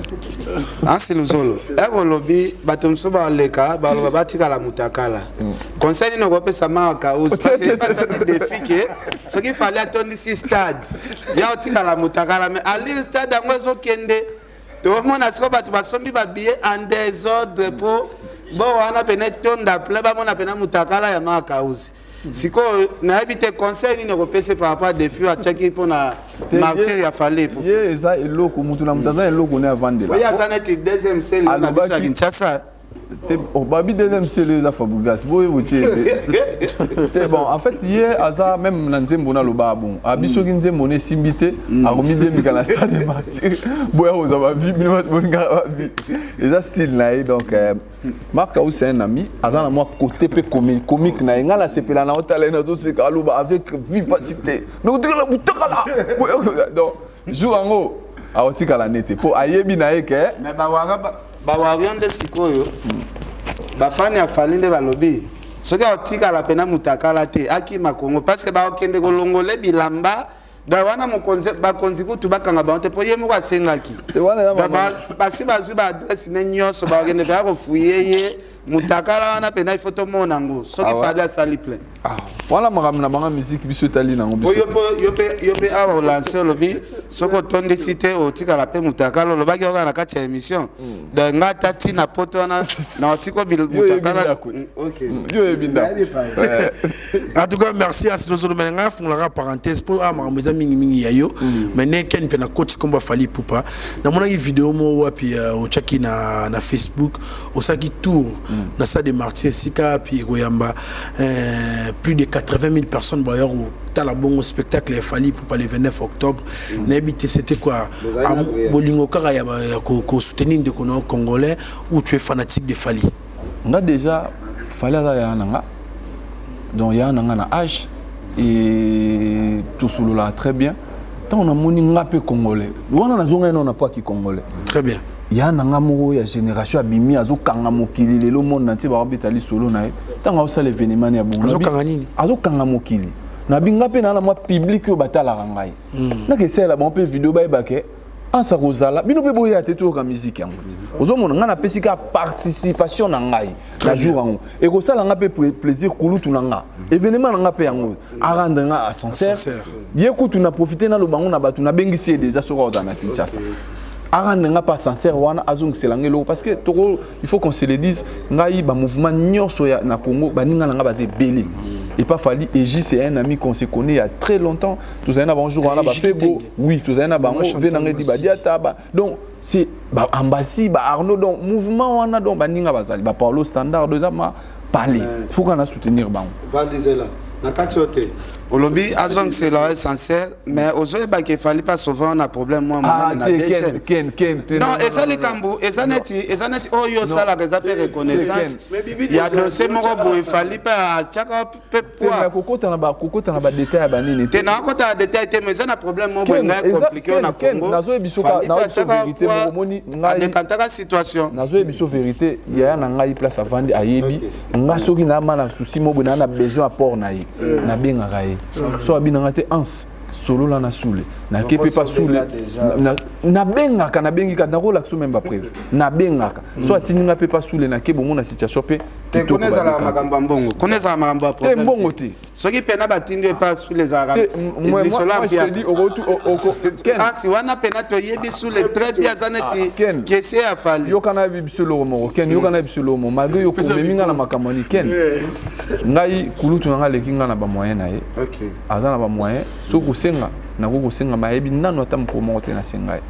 Ansi Luzolo, ere olobi bato mosusu baleka baloba batikala mutakala. Conseil nini okopesa Maka Kausi? Parce que batiaki défi ke soki Fally atondisi stade, ya otikala mutakala. Mais ali stade yango ezokende, tomona sikoyo bato basombi babillet en désordre mpo bo wana pene etonda plein, bamona pena mutakala ya Maka Kausi. Sikoyo nayebi te conseil nini okopesa par rapport à défi oyo atiaki mpona martyr ya Fally. Ye eza eloko, mutu na mutu aza eloko ne avandela. Oyo aza neti deuxième sele na biso ya Kinshasa. Te, oh, babi deuxième sele eza Fabregas, boye botie te. Bon, en fait ye aza même na nzembo naloba bon, abi soki nzembo na esimbi te, akomidembika na stade Martyr, boya kozwa bavi bino bato bolingaka bavi, eza style na ye. Donc Marc Aou, c'est un ami, aza na mwa côté mpe comique na ye. Ngai nasepela na otala ye, nazoseka, aloba avec vivacité, nokotikala butakala. Donc jour yango akotikala nete mpo ayebi na ye ke Mais bawara, bawario nde sikoyo bafani ya Fally nde balobi soki akotikala pena mutakala te, akima Kongo parce que bakokende kolongola bilamba. Donc wana mokonzi, bakonzi kutu bakanga bango te mpo ye moko asengaki. Basi bazwi baadresse ne nyonso, bakokende mpenza kofouiller ye mutakala wana mpena, ifo tomona yango soki Fally asali plein. Wana makambo na bango, musique biso etali nango. Po yo mpe awa olance, olobi soki otondisi te otikala mpe mutakala, olobaki kaka na kati ya émission. Donc nga ata ntina poto wana na otiko mutakala. Yo oyebi ndako. En tout cas, merci. Asi tozolobela, ngai afungolaka parenthèse mpo a makambo eza mingimingi ya yo. Mais ne ken mpe na koti nkombo Fally Ipupa, namonaki video moko wapi otiaki na Facebook, osalaki tour na stade de Martyr, esika api ekoyamba plus de 80 000 personnes baya kotala bongo spectacle ya Fally Ipupa le 29 octobre. Nayebi te, c'était quoi, bolingo kaka ya kosoutenir ndeko na yo congolais ou tu es fanatique de Fally? Nga déjà, Fally aza yaya na nga, donc yaya na nga na âge et tosololaka très bien. Ntango namoni nga mpe congolais wana, nazongai nano na po aki congolais. Très bien. Ya na nga moko ya génération abimi, azokanga mokili lelo, monde entier bakobeta lisolo na ye. Ntango azosala événement ya bongo, azokanga nini? Azokanga mokili. Nabi nga mpe naa na mwa public oyo batalaka ngai, naka esalela bango mpe video, bayebake ansa kozala bino mpe boya te, toyoka musique yango te. Ozomona ngai napesi kaka participation na ngai na jour yango, ekosala nga mpe plaisir. Kulutu na nga, événement na nga mpe yango arendre nga ascenseur. Ye kutu na profite naloba yango na bato, nabengisi ye déjà soki akozala na Kinshasa, arendre nga mpe ascenseur wana, azongisela nga eloko. Parce que toko, il faut qu'on se le dise, ngai bamouvement nyonso ya na Congo, baninga na nga baza ebele et pas Fally. Eji, c'est un ami qu'on se connaît il y a très longtemps. Tozali na bango jour wana, bafego, oui, tozali na bango ve nanga edi badiata ba. Donc c'est ba Ambassi, ba Arnaud, donc mouvement wana, donc baninga bazali ba Paulo Standard, eza ma parler, faut qu'on a soutenir bango. Valdizela na kati oyo te. Olobi azongisela yo sincère, mais ozoyeba ke Fally pas souvent na problème mwa Ah, monene na te, DGM. Ken, Ken, te, Non, non, eza non, non, likambo, eza Non. neti, eza neti oyo Non. osalaka eza mpe Te, reconnaissance Ken. ya dossier moko boye Fally mpe atiaka mpe Te, mais kokota na ba kokota na ba détail ya banini te. Nakota na détail te, mais eza na problème moko boye Ken, ngai compliqué oyo na Ken, Congo. nazoyebi biso Fally mpe nazoyebi biso atiaka vérité poids, moko omoni ngai adekantaka situation. Nazoyebi biso vérité, yaya na ngai place avandi ayebi nga soki naama na souci moko boye, naa na besoin apport na ye, nabengaka ye. So abi na nga te anse solola na sule nake mpe pa sule. Nabengaka, nabengi kaka, nakolakisa même bapreuve. Nabengaka so atindi nga mpe pa sule, nake bomona situation mpe. Te, kuna ezalaka makambo ya mbongo, kuna ezalaka makambo ya Te, problème. Mbongo te. Soki mpena batindi yo epa sule, ezalaka Te, moi, lisolo moi, je te dis, Ken. Asi wana mpena toyebi sule très bien, aza neti kese ya Fally. Yoka na biso eloko moko, Ken, yoka na biso eloko moko. Malgré yo komemi nga na makambo ani, Ken, ngai kulutu na ngai aleki nga na bamoyen na ye. Aza na bamoyen, soki kosenga nakoki kosenga, mayebi nano ata mokolo moko te nasenga ye.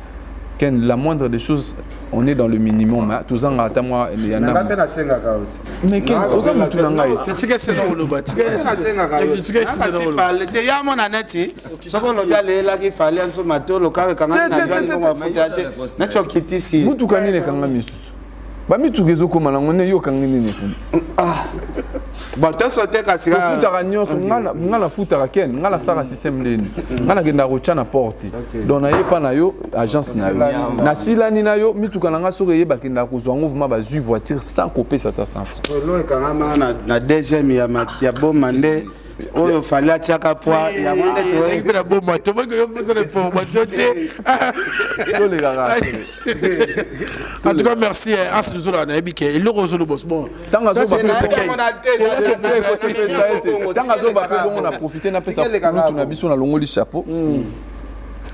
Ken, la moindre des choses, on est dans le minimum, hein. Tozanga ata mwa ya Na nga ndambo. mpe nasengaka yo ti. Mais Ken, oza mutu na ngai. Tika ese na koloba, tika ese. Nasengaka yo. Tika ese na koloba. Parle te ya mona neti soki olobi aleyelaki Fally biso matolo kaka ekangami na douane, mbongo afuta te, neti okitisi. Mutuka nini ekanga misusu? Bamituka ezokóma nango nde yo okangi nini kuna? Bon, toso te kasi kaka- Tofutaka nyonso. Nga nafutaka, Ken, nga nasala système ndeni? Nga nakendaka kotya na porte, donc nayepa na yo agence na yo, nasilani na yo mituka na nga. Soki eyeba akendaka kozwa yango, vraiment bazwi voiture sans kopesa ata 100 francs. Olo ekangama na DGM ya Boma nde oyo Fally atiaka poids yango nde. Ezalaki mpe na Boma, tomoki yo mposa na information te. Tolekaka. En tout cas, merci As Luzolo. Nayebi ke eloko ozoloba, bon. Ntango ntango azoba mpe bongo, na profite napesa mutu na biso, nalongoli chapeau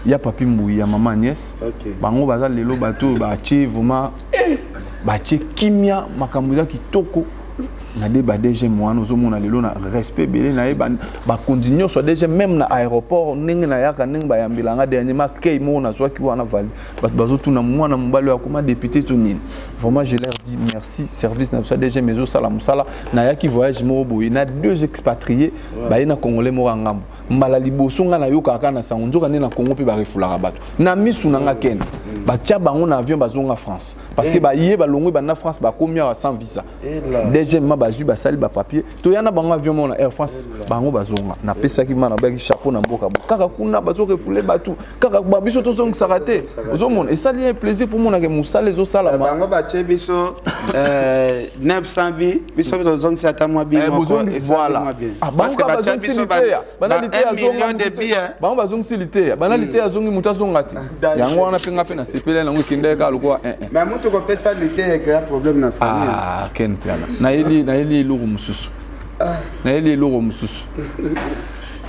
ya papi Mbui, ya mama Agnès. Bango baza lelo bato oyo batie vraiment, batie kimia, makambo eza kitoko na de ba DGM wana. Ozomona lelo na respect ebele na ye, bakonzi nyonso ya DGM, même na aéroport ndenge nayaka, ndenge bayambelanga. Dernièrement kei moko nazwaki wana vali, bato bazotuna mwana mobali oyo akoma député to nini. Vraiment, je leur dis merci. Service na biso ya DGM ezosala mosala. Nayaki voyage moko boye na deux expatriés, baye na Congolais moko ya ngambo. Mbala liboso ngai nayokaka kaka na sango, nzoka nde na Congo mpe barefulaka bato. Na misu na nga, kene batia bango na avion, bazonga France parce que baye balongwe banda France, bakomi awa sans visa. DGM ma bazwi, basali bapapier, toya na bango avion moko na Air France, bango bazonga. Napesaki ma nabaki chapeau na mboka bo kaka kuna bazorefouler bato kaka biso tozongisaka te. Ozomona esali ye plaisir mpo monake mosala ezosalama. Bango batie biso 900 bi, biso tozongisi ata mwa bi moko, esali mwa bien. Parce que batia biso ba 1 million de billets. Bango bazongisi liteya, bana liteya azongi, moto azonga te. Yango wana mpe nga mpe nasepeli yango, ekendaki kaka lokola 1. Mais mutu kopesa liteya ecréa problème na famille. Ah, Ken Piana, nayeli eloko mosusu, nayeli eloko mosusu.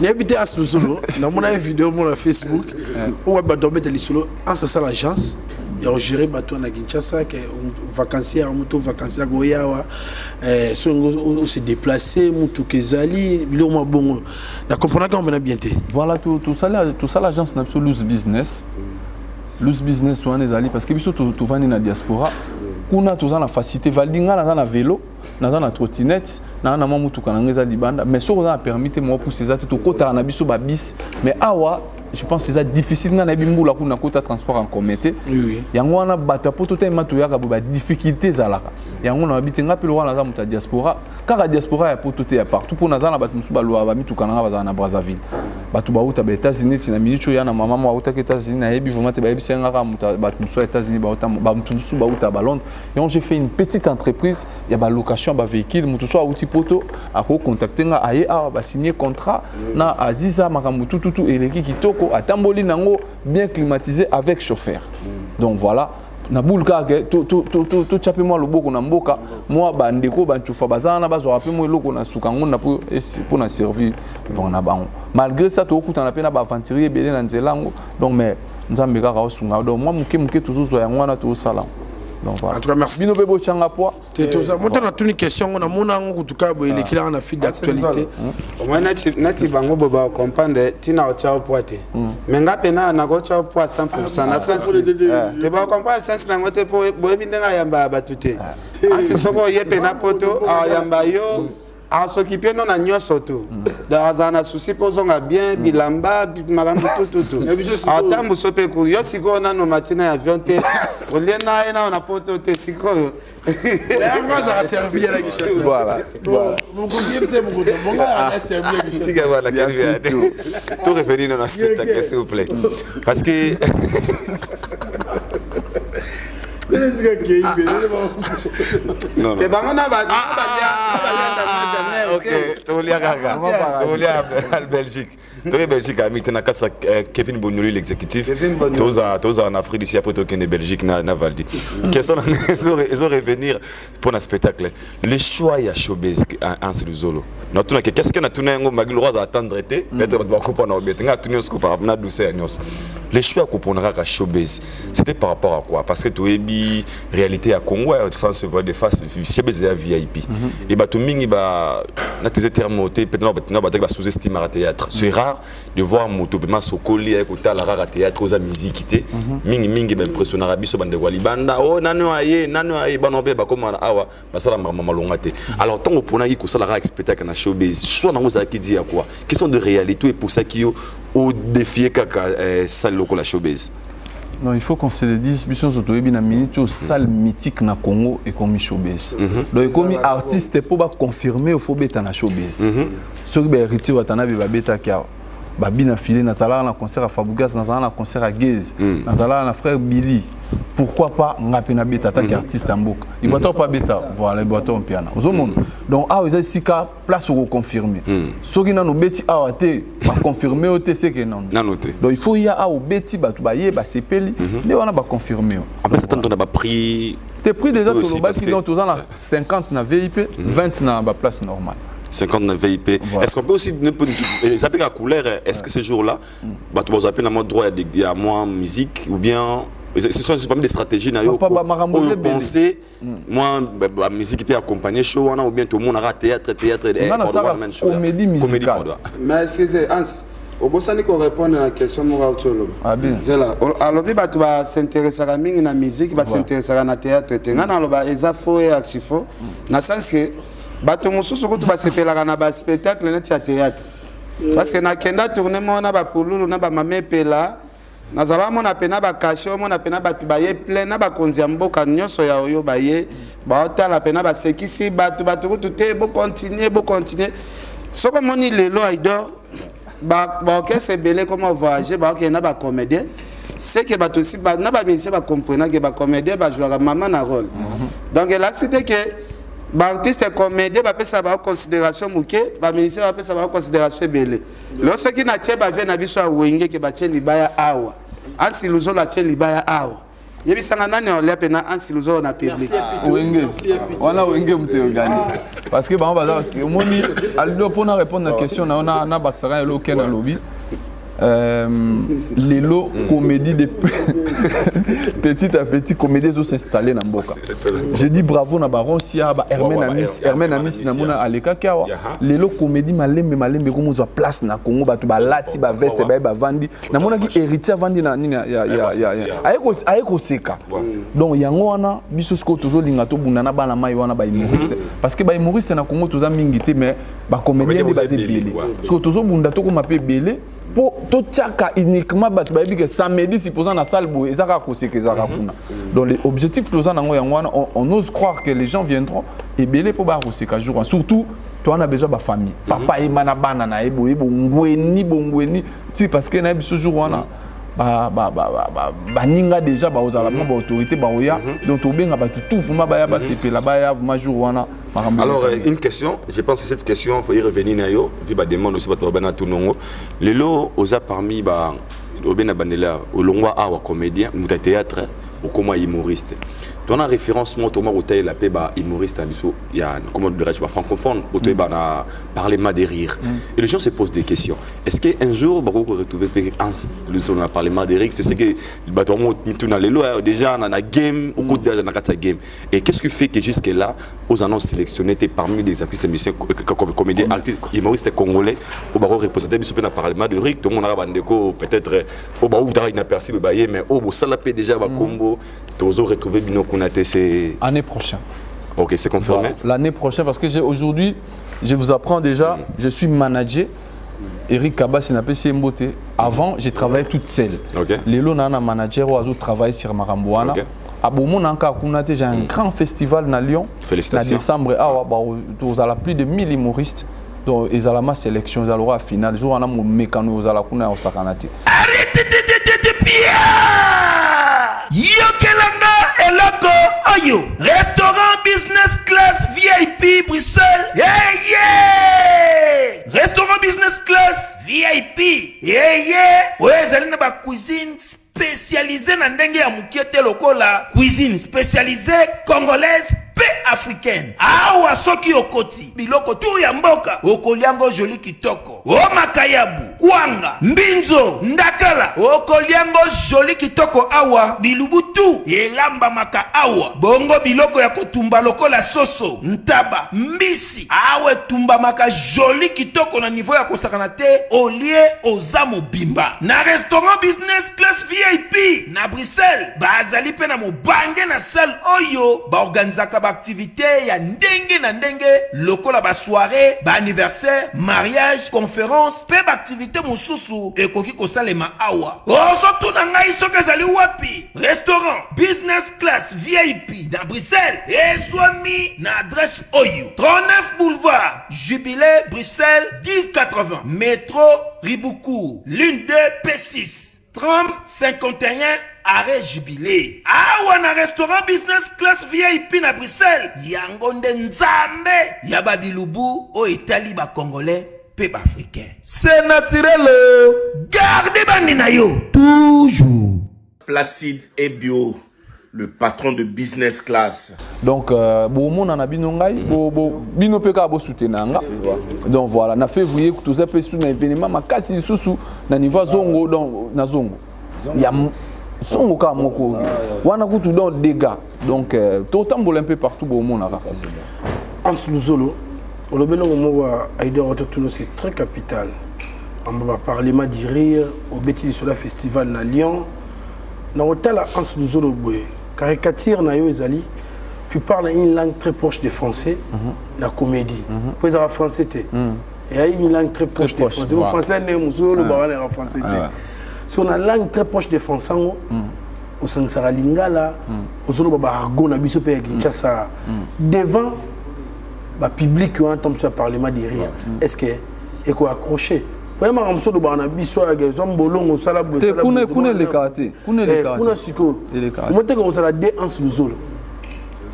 Nayebi te, As Lusolo, namona ye video mo na Facebook oyo bato babeta lisolo. Anse asala agence ya kogérer bato na Kinshasa, ke vacancière, moto vacancière koya awa, soki ose déplace, motuka ezali, biloko mwa bongo. Na comprendaka yango mpena bien te. Voilà, tosala agence na biso Loose Business. Loose Business wana ezali parce que biso tovandi na diaspora kuna, toza na facilité. Valdi, nga naza na vélo, naza na trottinette, naza na mwa motuka na nga eza libanda, mais soki oza na permis te, mwa pousse eza te, tokotaka na biso babus. Mais awa, je pense eza difficile. Nga nayebi mbula kuna kota transport en commun te. Yango wana bato ya poto telema toyaka boye, badifficulté ezalaka. Yango na babi te, nga mpe lokola naza moto ya diaspora, kaka diaspora ya poto te, ya partout, mpo naza na bato mosusu balwaka bamituka na nga, bazala na Brazzaville, bato bauta ba États-Unis. Ti na minute oyo ya na mama mo autaki États-Unis, nayebi vraiment te, bayebisi nga kaka moto. Bato mosusu ya États-Unis bauta, bato mosusu bauta ba Londres. Yango j'ai fait une petite entreprise ya balocation ya bavéhicule. Moto so auti poto akocontacte nga, aye awa, basigne contrat na Aziza, makambo tututu eleki kitoko, atamboli nango bien climatisé avec chauffeur. Donc voilà, na bule kaka totya mpe mwa loboko na mboka, mwa bandeko bancufa baza wana, bazwaka mpe mwa eloko na suka ngonda mpo na servir na bango. Malgré ça, tokokutana mpe na baaventurier ebele na nzela yango. Donc, mais Nzambe kaka osunga. Donc mwa moke moke tozozwa yango wana, tozosala. Donc voilà. En tout cas, merci. Bino mpe botyanga poids. Moto natuni question ngo, namona yango kutuka boye, elekelaka na fil d'actualité. Omoi neti bango bo bacomprendre ntina otya o poids te, mais nga mpena nakotya o poids 100 na sens te. Bacomprendre sens nango te, mpo boyebi ndenge ayambaka bato te. Asi soki oye mpena poto, ayamba yo. Asokipe no na nyonso tu. Donc azala na souci mpo ozonga bien, bilamba, makambo tututu. Atambuso mpe ku yo sikoyo nano matina ya avion te, olie na ye nano na poto te sikoyo. Yango azala servi ya na Kinshasa. Voilà, voilà. Mokonzi ye mse mokonzi. Bongo azala servi ya Kinshasa. Tika wana Kelvin. Tout revenir dans le spectacle, s'il vous plaît. Parce que Non, non. Te bango na ba Ok, tolia kaka. Tolia à Belgique. Tolia Belgique ami tena kasa Kevin Bonyoli l'exécutif. Toza toza en Afrique d'ici après tokende Belgique na na Valdi. Question na ezo revenir pour un spectacle. Le choix ya showbiz Hans Luzolo. Na tuna ke qu'est-ce que na tuna yango Magui Roi attendre te peut-être bato bakopona obete nga tuni nyonso par na douceur nyonso. Le choix kopona kaka showbiz. C'était par rapport à quoi? Parce que toyebi réalité ya Congo sans se voir de face showbiz ya VIP. Et bato mingi ba na teze terme te peut-être na bato ba sous-estimer théâtre. C'est rare de voir moto pema sokoli ya kotala kaka théâtre oza musique te. Mingi mingi ba impressionnera biso bande kwa libanda oh nano aye nano aye bano be bakoma na awa basala makambo malonga te. Alors tango oponaki kosala kaka spectacle na showbiz, choix nango ezalaki dit ya quoi? Question de réalité et pour ça qui au défier kaka salle lokola showbiz. Non, il faut qu'on se le dise, biso nyonso toyebi na minute oyo salle mythique na Congo ekomi showbiz. Donc ekomi artiste po ba confirmer il faut beta na showbiz. Soki ba héritier Watanabe babetaki awa, babina filé nazalaka na concert à Fabregas, nazalaka na concert à Gez, nazalaka na frère Billy. Pourquoi pas nga pe na beta tant qu'artiste ya mboka. Ibato pa beta, voilà Ibato Mpiana. Ozomona. Donc awa eza sika place ko confirmer. Soki nanu beti awa te, ba confirmer o te c'est que non. Nanu te. Donc il faut ya awa beti bato baye ba sepeli, nde wana ba confirmer. En plus attendre na ba prix. Te prix déjà Aussi, tolobaki parce que donc toza na 50 na VIP, 20 na ba place normale. 50 na VIP. Voilà. Est-ce qu'on peut aussi ne peut les appeler à couleur? Est-ce que ce jour-là, bah, tu vas appeler droit il y a moins musique ou bien ce sont parmi des stratégies na yo Papa, ba makambo oyo ebele. penser moi bah, bah, musique peut accompagner show wana ou bien tout le monde aura théâtre théâtre eh, Nga na pardon, sala one man show, comédie comédie, musicale. pardon. Mais excusez Hans, obosani ko répondre na question moko auti oloba. Ah bien. Zela, alobi bato bas'intéressaka mingi na musique, bas'intéressaka na théâtre te. Nga naloba eza faux et archi faux. Na sens que bato mosusu kutu basepelaka na ba spectacle neti ya théâtre. Parce que nakenda tourner moko na bapululu na bamama epela, nazala mona pena bakashe, omona pena bato baye plein na bakonzi ya mboka nyonso ya oyo baye baotala pena basekisi bato, bato kutu te bocontinue bocontinue. Soki omoni lelo Aidor baorchestre ebele koma voyager, baokende na bacomédien, c'est que bato aussi na bamusicien bacomprenake bacomédien bajouaka mama na rôle. Donc elakisi te ke baartiste comédien bapesa bango considération moke, bamusicien bapesa bango considération ebele. Lelo soki natie bavie na biso ya wenge ke batie libaya awa, Ansi Luzolo atie libaya awa, yebisanga nani olia pena Ansi Luzolo na public? Wenge wana wenge moto eyogani parce que bango baza omoni Aldo mpona répondre na question na yo na bakisaka eloko ke nalobi. Lelo comédie de petit à petit comédie ezo s'installer na mboka. Je dis bravo na baroncia ba Hermène Amis, Hermène Amis namona alekaki awa. Lelo comédie malembe malembe komozwa place na Congo, bato balati ba veste baye bavandi. Namonaki héritier avandi na nini ya ya ya ya aye koseka. Donc yango wana biso sikoyo tozolinga tobunda na bana mai wana ba humoriste, parce que ba humoriste na Congo toza mingi te, mais ba comédien nde baza ebele. Sikoyo tozobunda tokoma mpe ebele po totiaka uniquement bato bayebi ke samedi supposant na salle boye eza kaka koseka, ezalaka kuna. Donc l'objectif toza nango yango wana, on ose croire que les gens viendront ebele mpo baya koseka jour wana. Surtout toza na besoin bafamille, papa yeba na bana na ye boye bongweni bongweni ti, parce que nayebi biso jour wana baninga déjà baozala mwa baautorité baoya. Donc tobenga bato tout vraiment baya basepela, baya vraiment jour wana. Alors, une question, je pense que cette question, il faut y revenir, nayo, vu ma demande aussi, bato bana tout nongo. Lelo, oza parmi, ba, obena bandela, olongwa awa comédien, muta théâtre, okoma humoriste. Ton référence, moi, Thomas Rotaille, la paix, bah, humoriste, hein, biso, il y a, comment dirais-je, bah, francophone, mm. bah, na parlement des rires. Et les gens se posent des questions. Est-ce qu'un jour, bah, on peut retrouver Hans, le son, na parlement des rires, c'est ce que, bah, toi, moi, tout dans les lois, déjà, on a game, au coup de la game. Et qu'est-ce qui fait que jusque-là, aux annonces sélectionnées, t'es parmi les artistes, musiciens, comédiens, artistes, humoristes congolais, au barreau représenté, biso pe na parlement de rire, tout le monde a bandeko, peut-être, au barreau, t'as inaperçu, bah, mais au bout, ça l'a déjà, bah, combo, tozo retrouver bino kuna te, c'est année prochaine. Ok, c'est confirmé. Voilà. L'année prochaine, parce que j'ai aujourd'hui, Je vous apprends déjà, je suis manager. Eric Kabasi napesi ye mbote. Avant, j'ai travaillé toute seule. Lelo na na manager oyo azo travailler sur makambo wana. Abomona kaka kuna te, j'ai un grand festival na Lyon. Na Félicitations. décembre awa tozala plus de 1000 humoristes. Donc ezala ma sélection, ezala lokola finale. Jour wana momekano ozala kuna ya kosakana te. Yokelanga eloko oyo restaurant business class VIP Bruxelles, yeye restaurant business class VIP yeye oyo ezali na bacuisine spécialisée na ndenge ya moke te, lokola cuisine spécialisée congolaise mpe africaine. Awa soki okoti, biloko tu ya mboka okoliango joli kitoko, o makayabu, kwanga, mbinzo, ndakala, okoliango joli kitoko. Awa bilubu tu elambamaka awa, bongo biloko ya kotumba lokola soso, ntaba, mbisi, awa etumbamaka joli kitoko na niveau ya kosakana te. Olie, oza mobimba. Na restaurant business class VIP na Bruxelles, bazali mpe na mobange na salle oyo baorganizaka baaktivité ya ndenge na ndenge lokola basoirée, baanniversaire, mariage, conférence mpe baaktivité mosusu ekoki kosalema awa. Ozotuna ngai soki ezali wapi? Restaurant business class VIP na Bruxelles ezwami na adresse oyo: 39 boulevard Jubilé, Bruxelles 1080, métro Ribaucourt, ligne 2 P6, tram 51, arrêt Jubilé. Awa na restaurant business class VIP na Bruxelles, yango nde nzambe ya babilubu oyo etali bacongolais mpe baafricain. C'est naturel, garde bandi na yo toujours. Placide Ebio, le patron de business class. Donc bomona na bino ngai, bino mpe kaka bosoutenir nga. Donc voilà, na février toza mpe su na événement makasi lisusu na niveau ya Zongo. Donc na Zongo ya Zongo kaka moko wana kutu, donc dégâts. Donc totambola un peu partout, bomona kaka. Hans Luzolo, olobi eloko moko ya Aider Ototuno, c'est très capital. Amba baparlement du rire, obeti lisolo ya festival na Lyon. Na kotala Hans Luzolo boye, caricature na yo ezali, tu parles une langue très proche des Français. Na comédie po ezalaka français te, eya une langue très proche des Français. Français ndenge mosusu oyo olobaka wana yaka français te. So na langue très proche des Français yango, osangisaka lingala, ozoloba baargot na biso mpe ya Kinshasa devant bapublic wana. Ntango mosusu ya parlement de rire, est ce que ekoaccroche? Po makambo mosusu olobaka na biso ayaka ezwa mbolongo, osala boye. Te, kuna elekaka te, kuna elekaka. Kuna sikoyo omoteke kozala de Hans Luzolo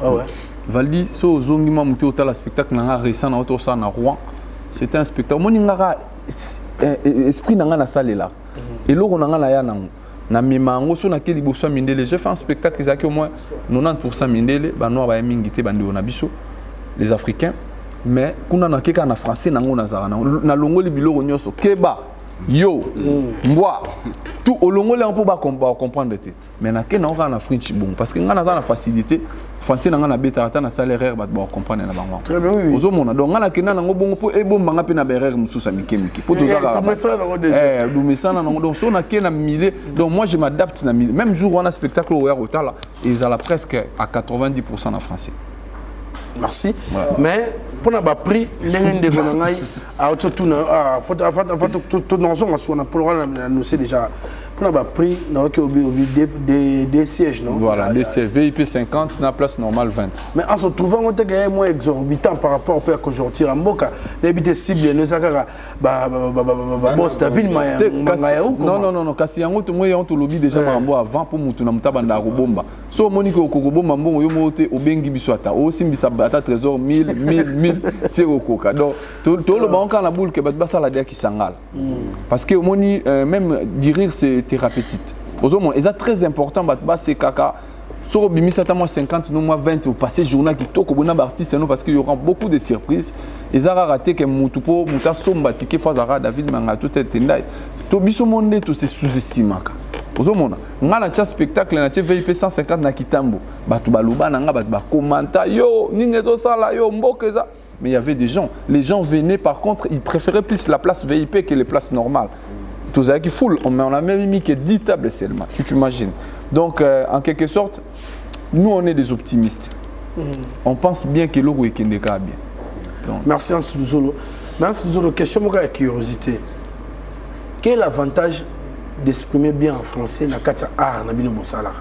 ah. Valdi, so ozongi mwa moke, otala spectacle na nga récent na otosala na Rouen. C'était un spectacle, omoni nga kaka esprit na nga nasalelaka eloko na nga naya nango, namema yango. So nake liboso ya mindele, j'ai fait un spectacle ezalaki au moins 90 mindele, banoir baya mingi te, bandeko na biso les Africains. Mais kuna nake kaka na français nango, nazalaka nango, nalongoli biloko nyonso, keba yo mbwa tout, olongoli yango mpo bacomprendre te. Mais nake nango kaka na french bongo, parce que ngai naza na facilité français na ngai, nabetaka ata nasala erreur, bato bacomprendre na bango. Ozomona, donc ngai nakenda nango bongo mpo ebombanga mpe na baerreur mosusu ya mike mike, mpo tozalaka nango. Donc so nake na milieu, donc moi je m'adapte na milieu. Même jour wana, spectacle oyo ya kotala ezala presque à 90 na français. Merci, mais mpona baprix, ndenge ndeko na ngai auti tuna, nazonga suka na mpona wana annoncé déjà mpona baprix, nayoki obi des sièges, non? Voilà, des sièges VIP 50, na place normale 20. Mais en se trouvant ngo teke moins exorbitant par rapport mpe ya conjoncture ya mboka, nayebi te cible no eza kaka babos David Mangaya. Non, non, non, non, kasi yango moi yango tolobi déjà makambo avant, mpo mutu na motu abandaka kobomba. So omoni ke okoki kobomba mbongo yo moko te, obengi biso, ata osimbisa ata trésor 1000 1000 1000 tie kokoka. Donc toloba ngo kaka na boule ke bato basala dia kisangala, parce que omoni, même du rire, c'est thérapeutique. Ozomona, eza très important, bato basekaka. Soki obimisi ata mwa 50 no mwa 20, opasse journée kitoko bona baartiste no, parce que y aura beaucoup de surprises. Eza kaka te ke mutu mpo mutu asomba ticket fo azalaka David Manga to te tendai to biso mo nde tose sous-estimaka. Ozomona, nga na tia spectacle, na tie VIP 150 na Kitambo, bato baloba na nga, bato bakomanta yo nini ezosala yo mboka eza. Mais il y avait des gens, les gens venaient, par contre ils préféraient plus la place VIP que les places normales. Tozalaki full, mais on a même mis que 10 tables seulement, tu t'imagines? Donc en quelque sorte, nous on est des optimistes. On pense bien que eloko ekendeka bien. Donc. Merci Hans Luzolo. Mais Hans Luzolo, question moko ya curiosité. Quel est l'avantage d'exprimer bien en français na kati ya art na bino bosalaka?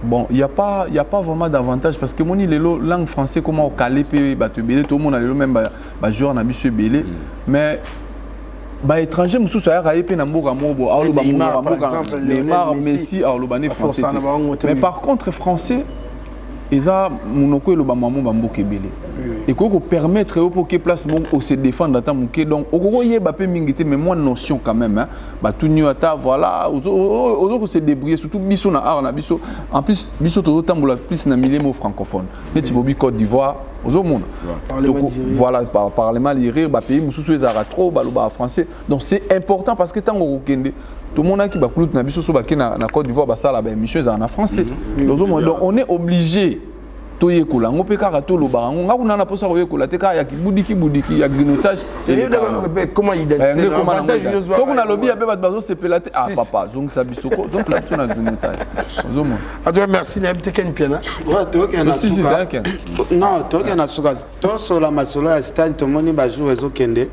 Bon, il n'y a, pas, y a pas vraiment d'avantage parce que moni lelo langue français comment okale pe bato ebele tomona lelo même ba, ba joueur na biso ebele mm. Mais ba étranger mosusu ayaka ye mpe na mboka moko bo aoloba monoko ya mboka, Neymar, Messi aoloba ne français te. Mais par contre français eza monoko elobama mo bamboka ebele, ekoki kopermettre yo mpo oke place moko ose défendre ata moke. Donc okoki oyeba mpe mingi te, mais moi notion quand même, hein. Batuni yo ata, voilà, ozo kose débrouiller, surtout biso na art na biso. En plus biso tozotambola plus na milieu mo francophone, neti bobi Côte d'Ivoire, ozomona, voilà, parlement lire bapays mosusu ezalaka trop balobaka français. Donc c'est important parce que ntango okokende, tomonaki bakulutu na biso so bake na Côte d'Ivoire, basala baémission ezala na français, ozomona. Donc on est obligé toyekola yango mpe kaka tolobaka yango. Nga kuna na mposa koyekola te kaka ya kibudiki budiki ya grignotage. Soki nalobi ya mpe bato bazosepela te. Ah papa, zongisa biso, zongisa biso na grignotage, ozomona. En tout cas, merci nayebi te Ken Piana. Non, tokende na suka, tosola masolo ya stade. Tomoni bajour ezokende.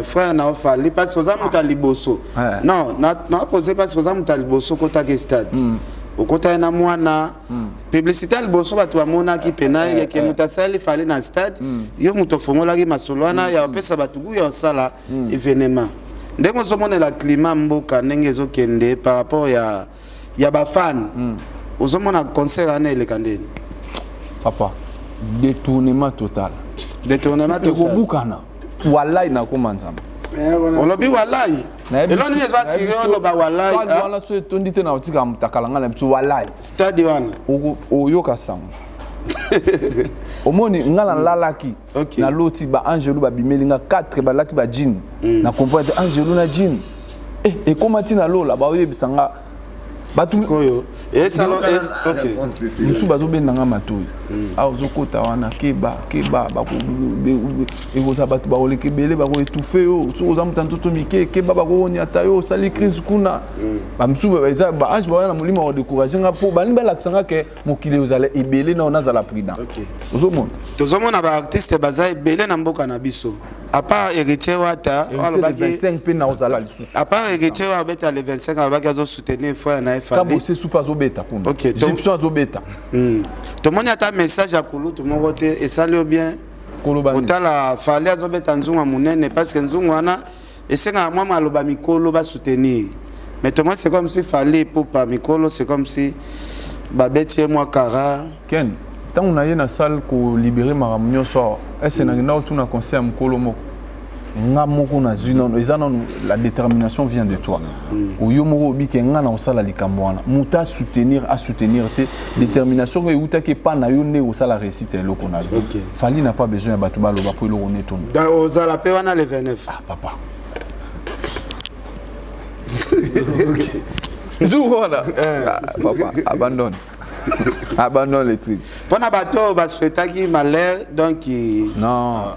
Frère na ofali parce que oza moto ya liboso. Non, napose parce que oza moto ya liboso okotaki stade, okotaki na mwana publicité ya liboso bato bamonaki mpena yeke moto asali Fally na stade. Yo moto ofongolaki masolo wana ya kopesa bato gu ya kosala événement. Ndenge ozomonela climat mboka ndenge ezokende par rapport ya bafan, ozomona concert wana eleka ndeni? Papa, détournement total. Détournement total. Ekobukana, walai, nakoma Nzambe. Olobi walai, elo nini eza siri oloba walai? Wana so etondi te na kotika mutakala ngai na biso, walai. Stade wana. Oyoka sango, omoni nga nalalaki, naloti baangelu babimeli nga 4, balati bajean. Na comprendre te, angelu na jean ekóma ntina lola, baoyebisa nga bato mosusu bazobenda nga matoi awa, ozokota wana, keba keba, ekozala bato bakoleka ebele, bakoétouffer yo. Soki oza moto ya nzoto mike, keba, bakokonyata yo, osali crise kuna. Bamisusu eza baange baya na molimo ya kodécourager nga mpo balingi balakisa nga ke mokili ozala ebele na nazala prudent, ozomona. Tozomona baartiste baza ebele na mboka na biso, à part Héritier Wata. Alobaki 25 mpe na ozala lisusu. À part Héritier oyo abeta le 25, alobaki azosoutenir frère na ye Fally. Kabose supe azobeta kuna. Gypson azobeta. Tomoni ata message ya kulutu moko te. Esali yo bien kotala Fally azobeta nzungu ya monene, parce que nzungu wana esengaka mwa maloba mikolo basoutenir, mais tomoni c'est comme si Fally epupa mikolo, c'est comme si babeti ye mwa kara. Ken, ntango na ye na salle kolibérer makambo nyonso awa, ese nakenda kotuna conseil ya mokolo moko, nga moko nazwi nano, eza nano la détermination vient de toi. Oyo moko obike nga na kosala likambo wana, moto asoutenir, asoutenir te, détermination oyo eutaki epa na yo nde kosala réussite ya eloko na yo. Fally n'a pas besoin ya bato baloba mpo eloko nde tondo. Ozala mpe wana le 29? Ah papa, jour wana, ah, papa, abandonne, abandonne les trucs. Mpona bato oyo basouhaitaki malheur, donc Non,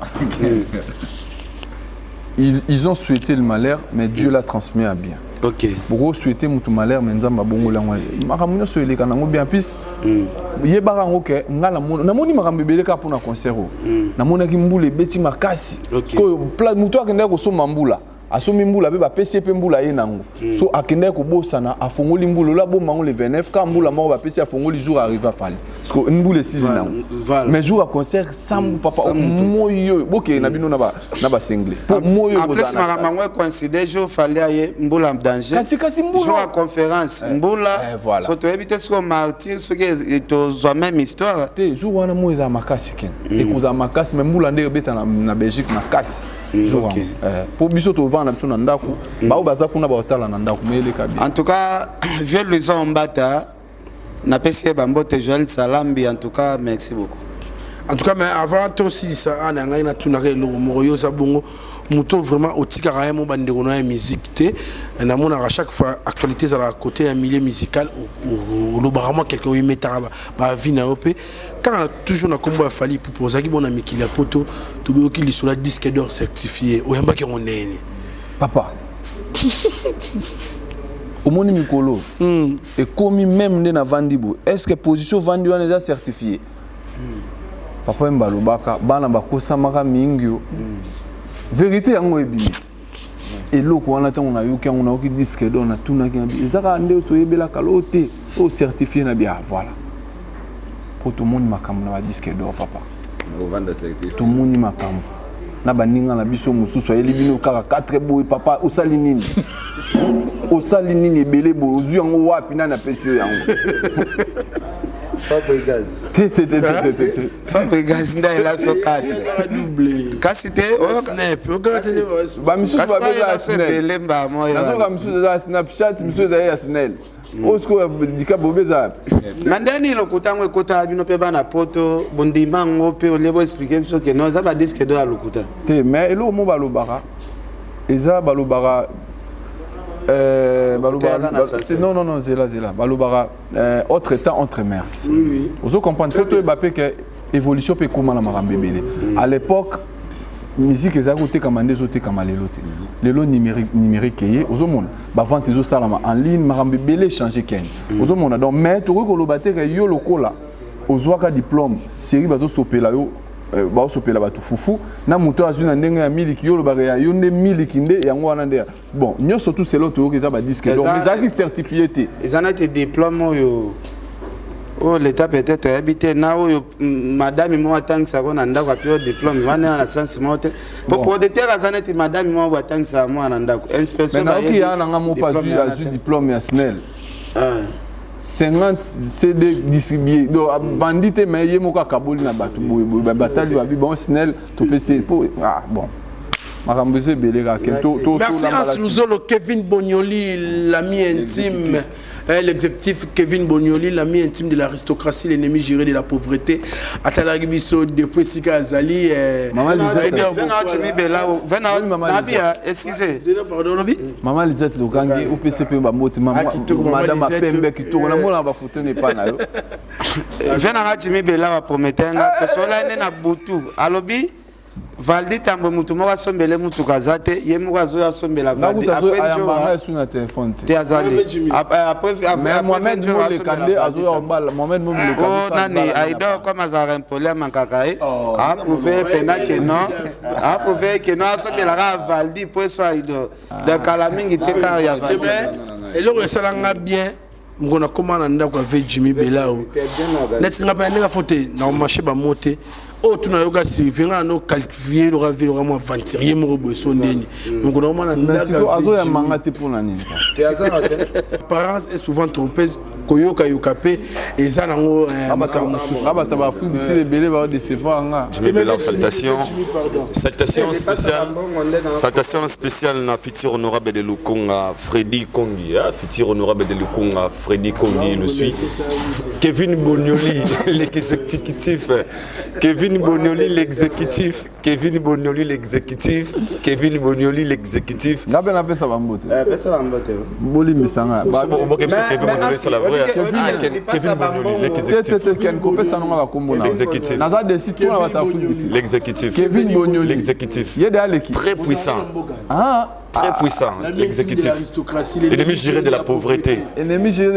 ils ont souhaité le malheur, mais Dieu l'a transmis à bien. Boko souhaiter mutu malheur, mais Nzambe abongola yango, makambo nyonso eleka nango bien. Puis yebaka yango ke nga namoni makambo ebele kaka mpona concert oyo. Namonaki mbula ebeti makasi. Sikoyo moto akendaki kosomba mbula, asombi mbula mpe bapesi ye mpe mbula ye nango. So akendaki kobosana, afongoli mbula oyo abomba yango le 29 ka mbula moko bapesi, afongoli jour arrive afali, parce que mbula esili nango. Mais jour ya concert, sambu papa, moi oyo bokende na bino na basengle mpo moi oyo. En plus makambo yango ecoïncide jour Fally aye, mbula danger. Kasi mbula. Jour ya conférence, mbula. So toyebi te soki martyr, soki tozwa même histoire. Te, jour wana moi ezala makasi, ken ekozala makasi, mais mbula nde ebeta na Belgique makasi jour wana. Mpo biso tovanda na biso na ndako, bao baza kuna baotala na ndako, mais eleka bien. En tout cas, vieux Luison Mbata, napesi ye bambote, Joël Salambi, en tout cas merci beaucoup. En tout cas, mais avant tosilisa ana ngai natunaka eloko moko. Yo oza bongo moto vraiment otikaka ye mo bandeko na ya musique te. Namonaka chaque fois actualité ezalaka côté ya milieu musical, olobaka mwa quelque, oyemetaka baavis na yo mpe kaka toujours na nkombo ya Fally Ipupa. Ozalaki bona mikili ya poto, toboyoki lisolo ya disque d'or certifié, oyambaki yango ndeni? Papa, omoni mikolo ekomi même nde navandi boye, est ce que position ovandi wana eza certifié? Papa Wemba alobaka bana bakosamaka mingi yo. Vérité yango ebimi te. Eloko wana ntango nayoki yango, nayoki disque d'or, natunaki na bi eza kaka nde toyebelaka lo te, oyo certifié na bi. Ah voilà, mpo tomoni makambo na badisque d'or, papa, tomoni makambo na baninga na biso mosusu. Ayeli bino kaka 4 boye, papa, osali nini? Osali nini ebele boye? Ozwi yango wapi? Nani apesi yo yango? Fabregas. Te, te, te, te, te, te. Fabregas nde ayela so 4, kasi te. Bamisusu babeza ebele mbamo. Nazoka misusu eza ya Snapchat, misusu ezali ya Snel. Oyo sikoyo dika bobe eza wapi? Na ndeni lokuta yango ekotaka bino mpe bana Poto, bondima yango mpe olie boexpliquer biso ke non, eza badisque d'or ya lokuta. Te, mais eloko mo balobaka eza balobaka balobaka, non, non, non, zela, zela, balobaka autre temps, autre mœurs. Ozo comprendre? Faut toyeba mpe ke évolution mpe ekóma na makambo ebele. À l'époque, musique ezalaki kotekama nde ezotekama lelo te. Lelo numérique eye, ozomona bavente ezosalama en ligne, makambo ebele échange kene, ozomona. Donc, mais tokoki koloba te ke yo lokola ozwaka diplôme, série bazosopela yo, baosopela bato fufu na moto azwi na ndenge ya miliki, yo olobaka ya yo nde miliki nde yango wana nde. Bon, nyonso tout selo toyoki eza badisque, donc ezalaki certifié te. Eza neti diplôme oyo leta peut-être ayebi te, na oyo madame moko atangisaka na ndako api oyo diplôme wana na sens moko te, po producteur aza neti madame moko atangisaka mwana na ndako, inspection. Nayoki ya nanga moko azwi diplôme ya SNEL, 50 CD distribué, donc avandi te, mais ye moko akaboli na bato boye boye, batali babi bon, SNEL topesi po. Ah bon, makambo eza ebele kaka. Merci Hans Luzolo, Kevin Bognoli, l'ami intime. L'exécutif Kevin Bognoli, l'ami intime de l'aristocratie, l'ennemi juré de la pauvreté. Atalaki biso depuis esika azali. Maman Lisette. Excusez. Pardon, Lobi. Mama Lisette Lokangi, opesi mpe bambote, madame Apembe kitoko, namona bafoto na epa na yo. Ve nanga Jimi Bela bapromete nga, tosola nde na butu, alobi Valdi Tambwe mutu moko asombele mutuka aza te, ye moko azoya asombela Valdi. Ayambanga esu na telefone te. Te, azali Mohamed Moleka nde azoya obala Mohamed Moleka. O nani Aidor, comme azalaka impoli, amankaka ye, aprouve pena ke non, aprouve ke non, asombelaka Valdi po eso Aidor. Donc kala mingi te kaka ya Valdi. Eloko esalanga bien moko, nakóma na ndako ave Jimmy Belao, neti nga mpe na ndenge afo te na omarché bamo te. Oyo tuna yoka Sylvie, nga nano qualifié loka vie loka mwa aventurier moko boye, so ndeni moko naomona. Ndako azoyambanga te, mpona nini? Apparence est souvent trompeuse, koyokayoka mpe eza nango makambo mosusu. Bato baAfrique du Sud ebele baodécevoir nga. Jimmy Bella, salutations. Salutations spéciales. Salutations spéciales na futur honorable de Lukonga, Freddy Kongi. Hein? Futur honorable de Lukonga, Freddy Kongi, le suit. Kevin Bognoli, l'exécutif. Kevin Bognoli, l'exécutif. Kevin Bognoli, l'exécutif. Kevin Bognoli, l'exécutif. Nga mpe napesa bambote. Pesa bambote. Bolimbisanga. Kevin Bognoli, l'exécutif. Te, Ken, kopesa nonga bakombo na L'exécutif. naza desi tona bato Afrique du Sud. L'exécutif. Kevin Bognoli. L'exécutif. Ye de aleki. Très puissant. Ah. Très puissant, l'exécutif. Ennemi juré de la pauvreté. Ennemi juré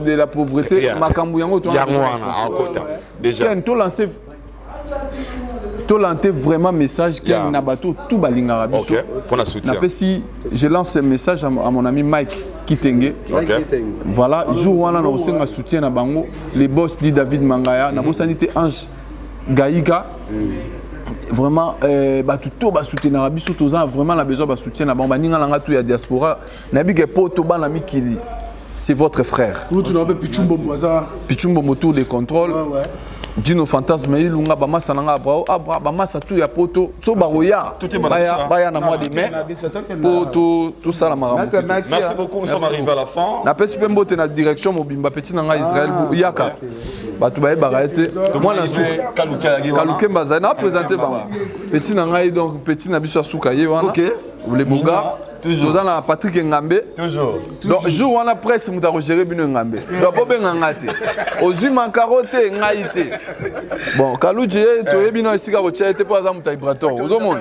de la pauvreté. Makambo yango. Yango wana, akota. Déjà. Ken, to lancer, tolancer vraiment message, Ken, na bato tout balingaka biso. Ok, pour la soutien. Napesi, je lance un message à mon ami Mike Kitenge. Voilà, jour wana na osenga soutien na bango, les boss dit David Mangaya, na bosani te Ange Gaïga. Vraiment bato to basoutenaka biso, toza vraiment na besoin basoutien na bango, baninga na nga tu ya diaspora. Nayebi ke po to bana mikili, c'est votre frère. Kulutu na mpe Pichu Mbombo aza. Pichu Mbombo, tour de contrôle. Dino Fantasme Ilunga, bamasa na nga Abrao Abra, bamasa tu ya Poto, so bakoya, baya na mois de mai po tosala makambo. Merci beaucoup, nous sommes arrivés à la fin. Napesi mpe mbote na direction mobimba, petit na ngai Israel yaka, bato bayebaka ye te, mwana Kalukemba azali na présente bango, petit na ngai. Donc petit na biso asuka ye wana, le boga. Toza na Patrik Engambe. Donc jour wana, presse, moto akogere bino Engambe. Donc bobenga nga te, ozwi makaro te, ngai te. Bon, Kaluji ye toyebi no esika kotia ye te, mpo aza moto ya Ibrator, ozomona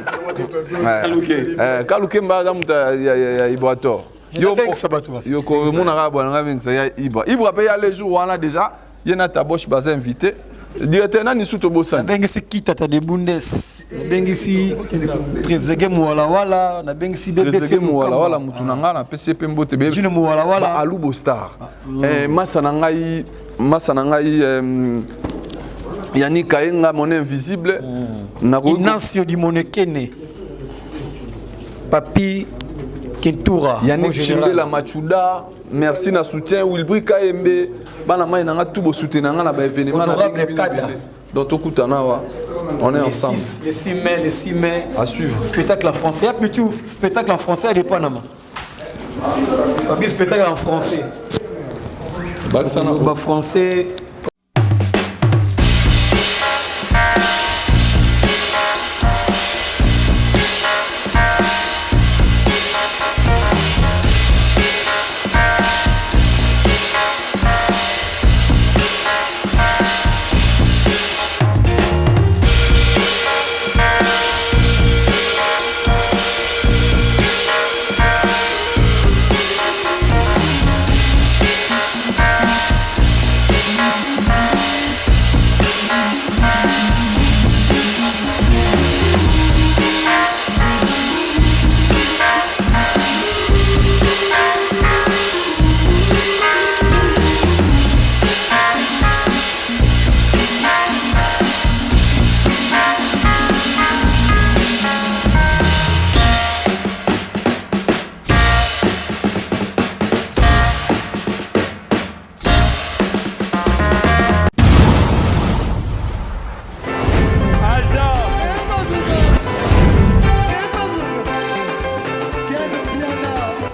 Kalukemba aza moto ya Ibrator. Yo komonaka bwana ngai bengisa ya Ibra, Ibra mpe ya le jour wana déjà, ye na Taboche baza invité. Directeur nani su tobosani? Nabengisi Kitata de Bundes, nabengisi Trezeguet Muwalawala, nabengisi BBC Trezeguet Muwalawala mutu na ngai napesi ye mpe mbote be Jino Muwalawala. Ba Alubo Star. Eh, masa na ngai masa na ngai eh, Yannick Kayenga mon invisible. Nakoki Ignacio Dimonekene. Papi Kintura. Yannick Chimbela Machuda, merci na soutien Wilbri Kayembe, bana mai na nga tout bo soutenir nga na ba événement na Honorable Kada. Donc tokutana wa on est Le ensemble. 6, le 6 mai, le 6 mai. À suivre. Spectacle en français. Ya petit spectacle en français de Panama. Papi spectacle en français. Baksana. Ba français.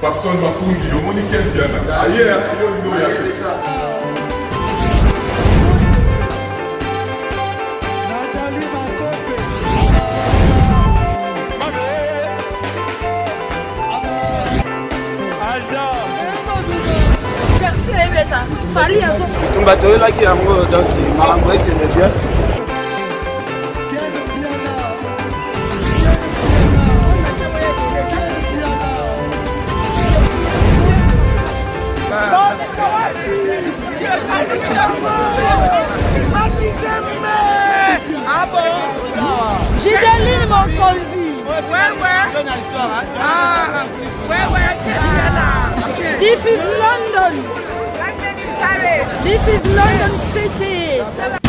Papson Makungi, omoni Ken Mpiana aye yo olingi oya te. Bitumba toyelaki yango donc makambo ekende bien. Gideline Mokonzi. Ouais, ouais. Ah, ouais, ouais, This is London. This is London City.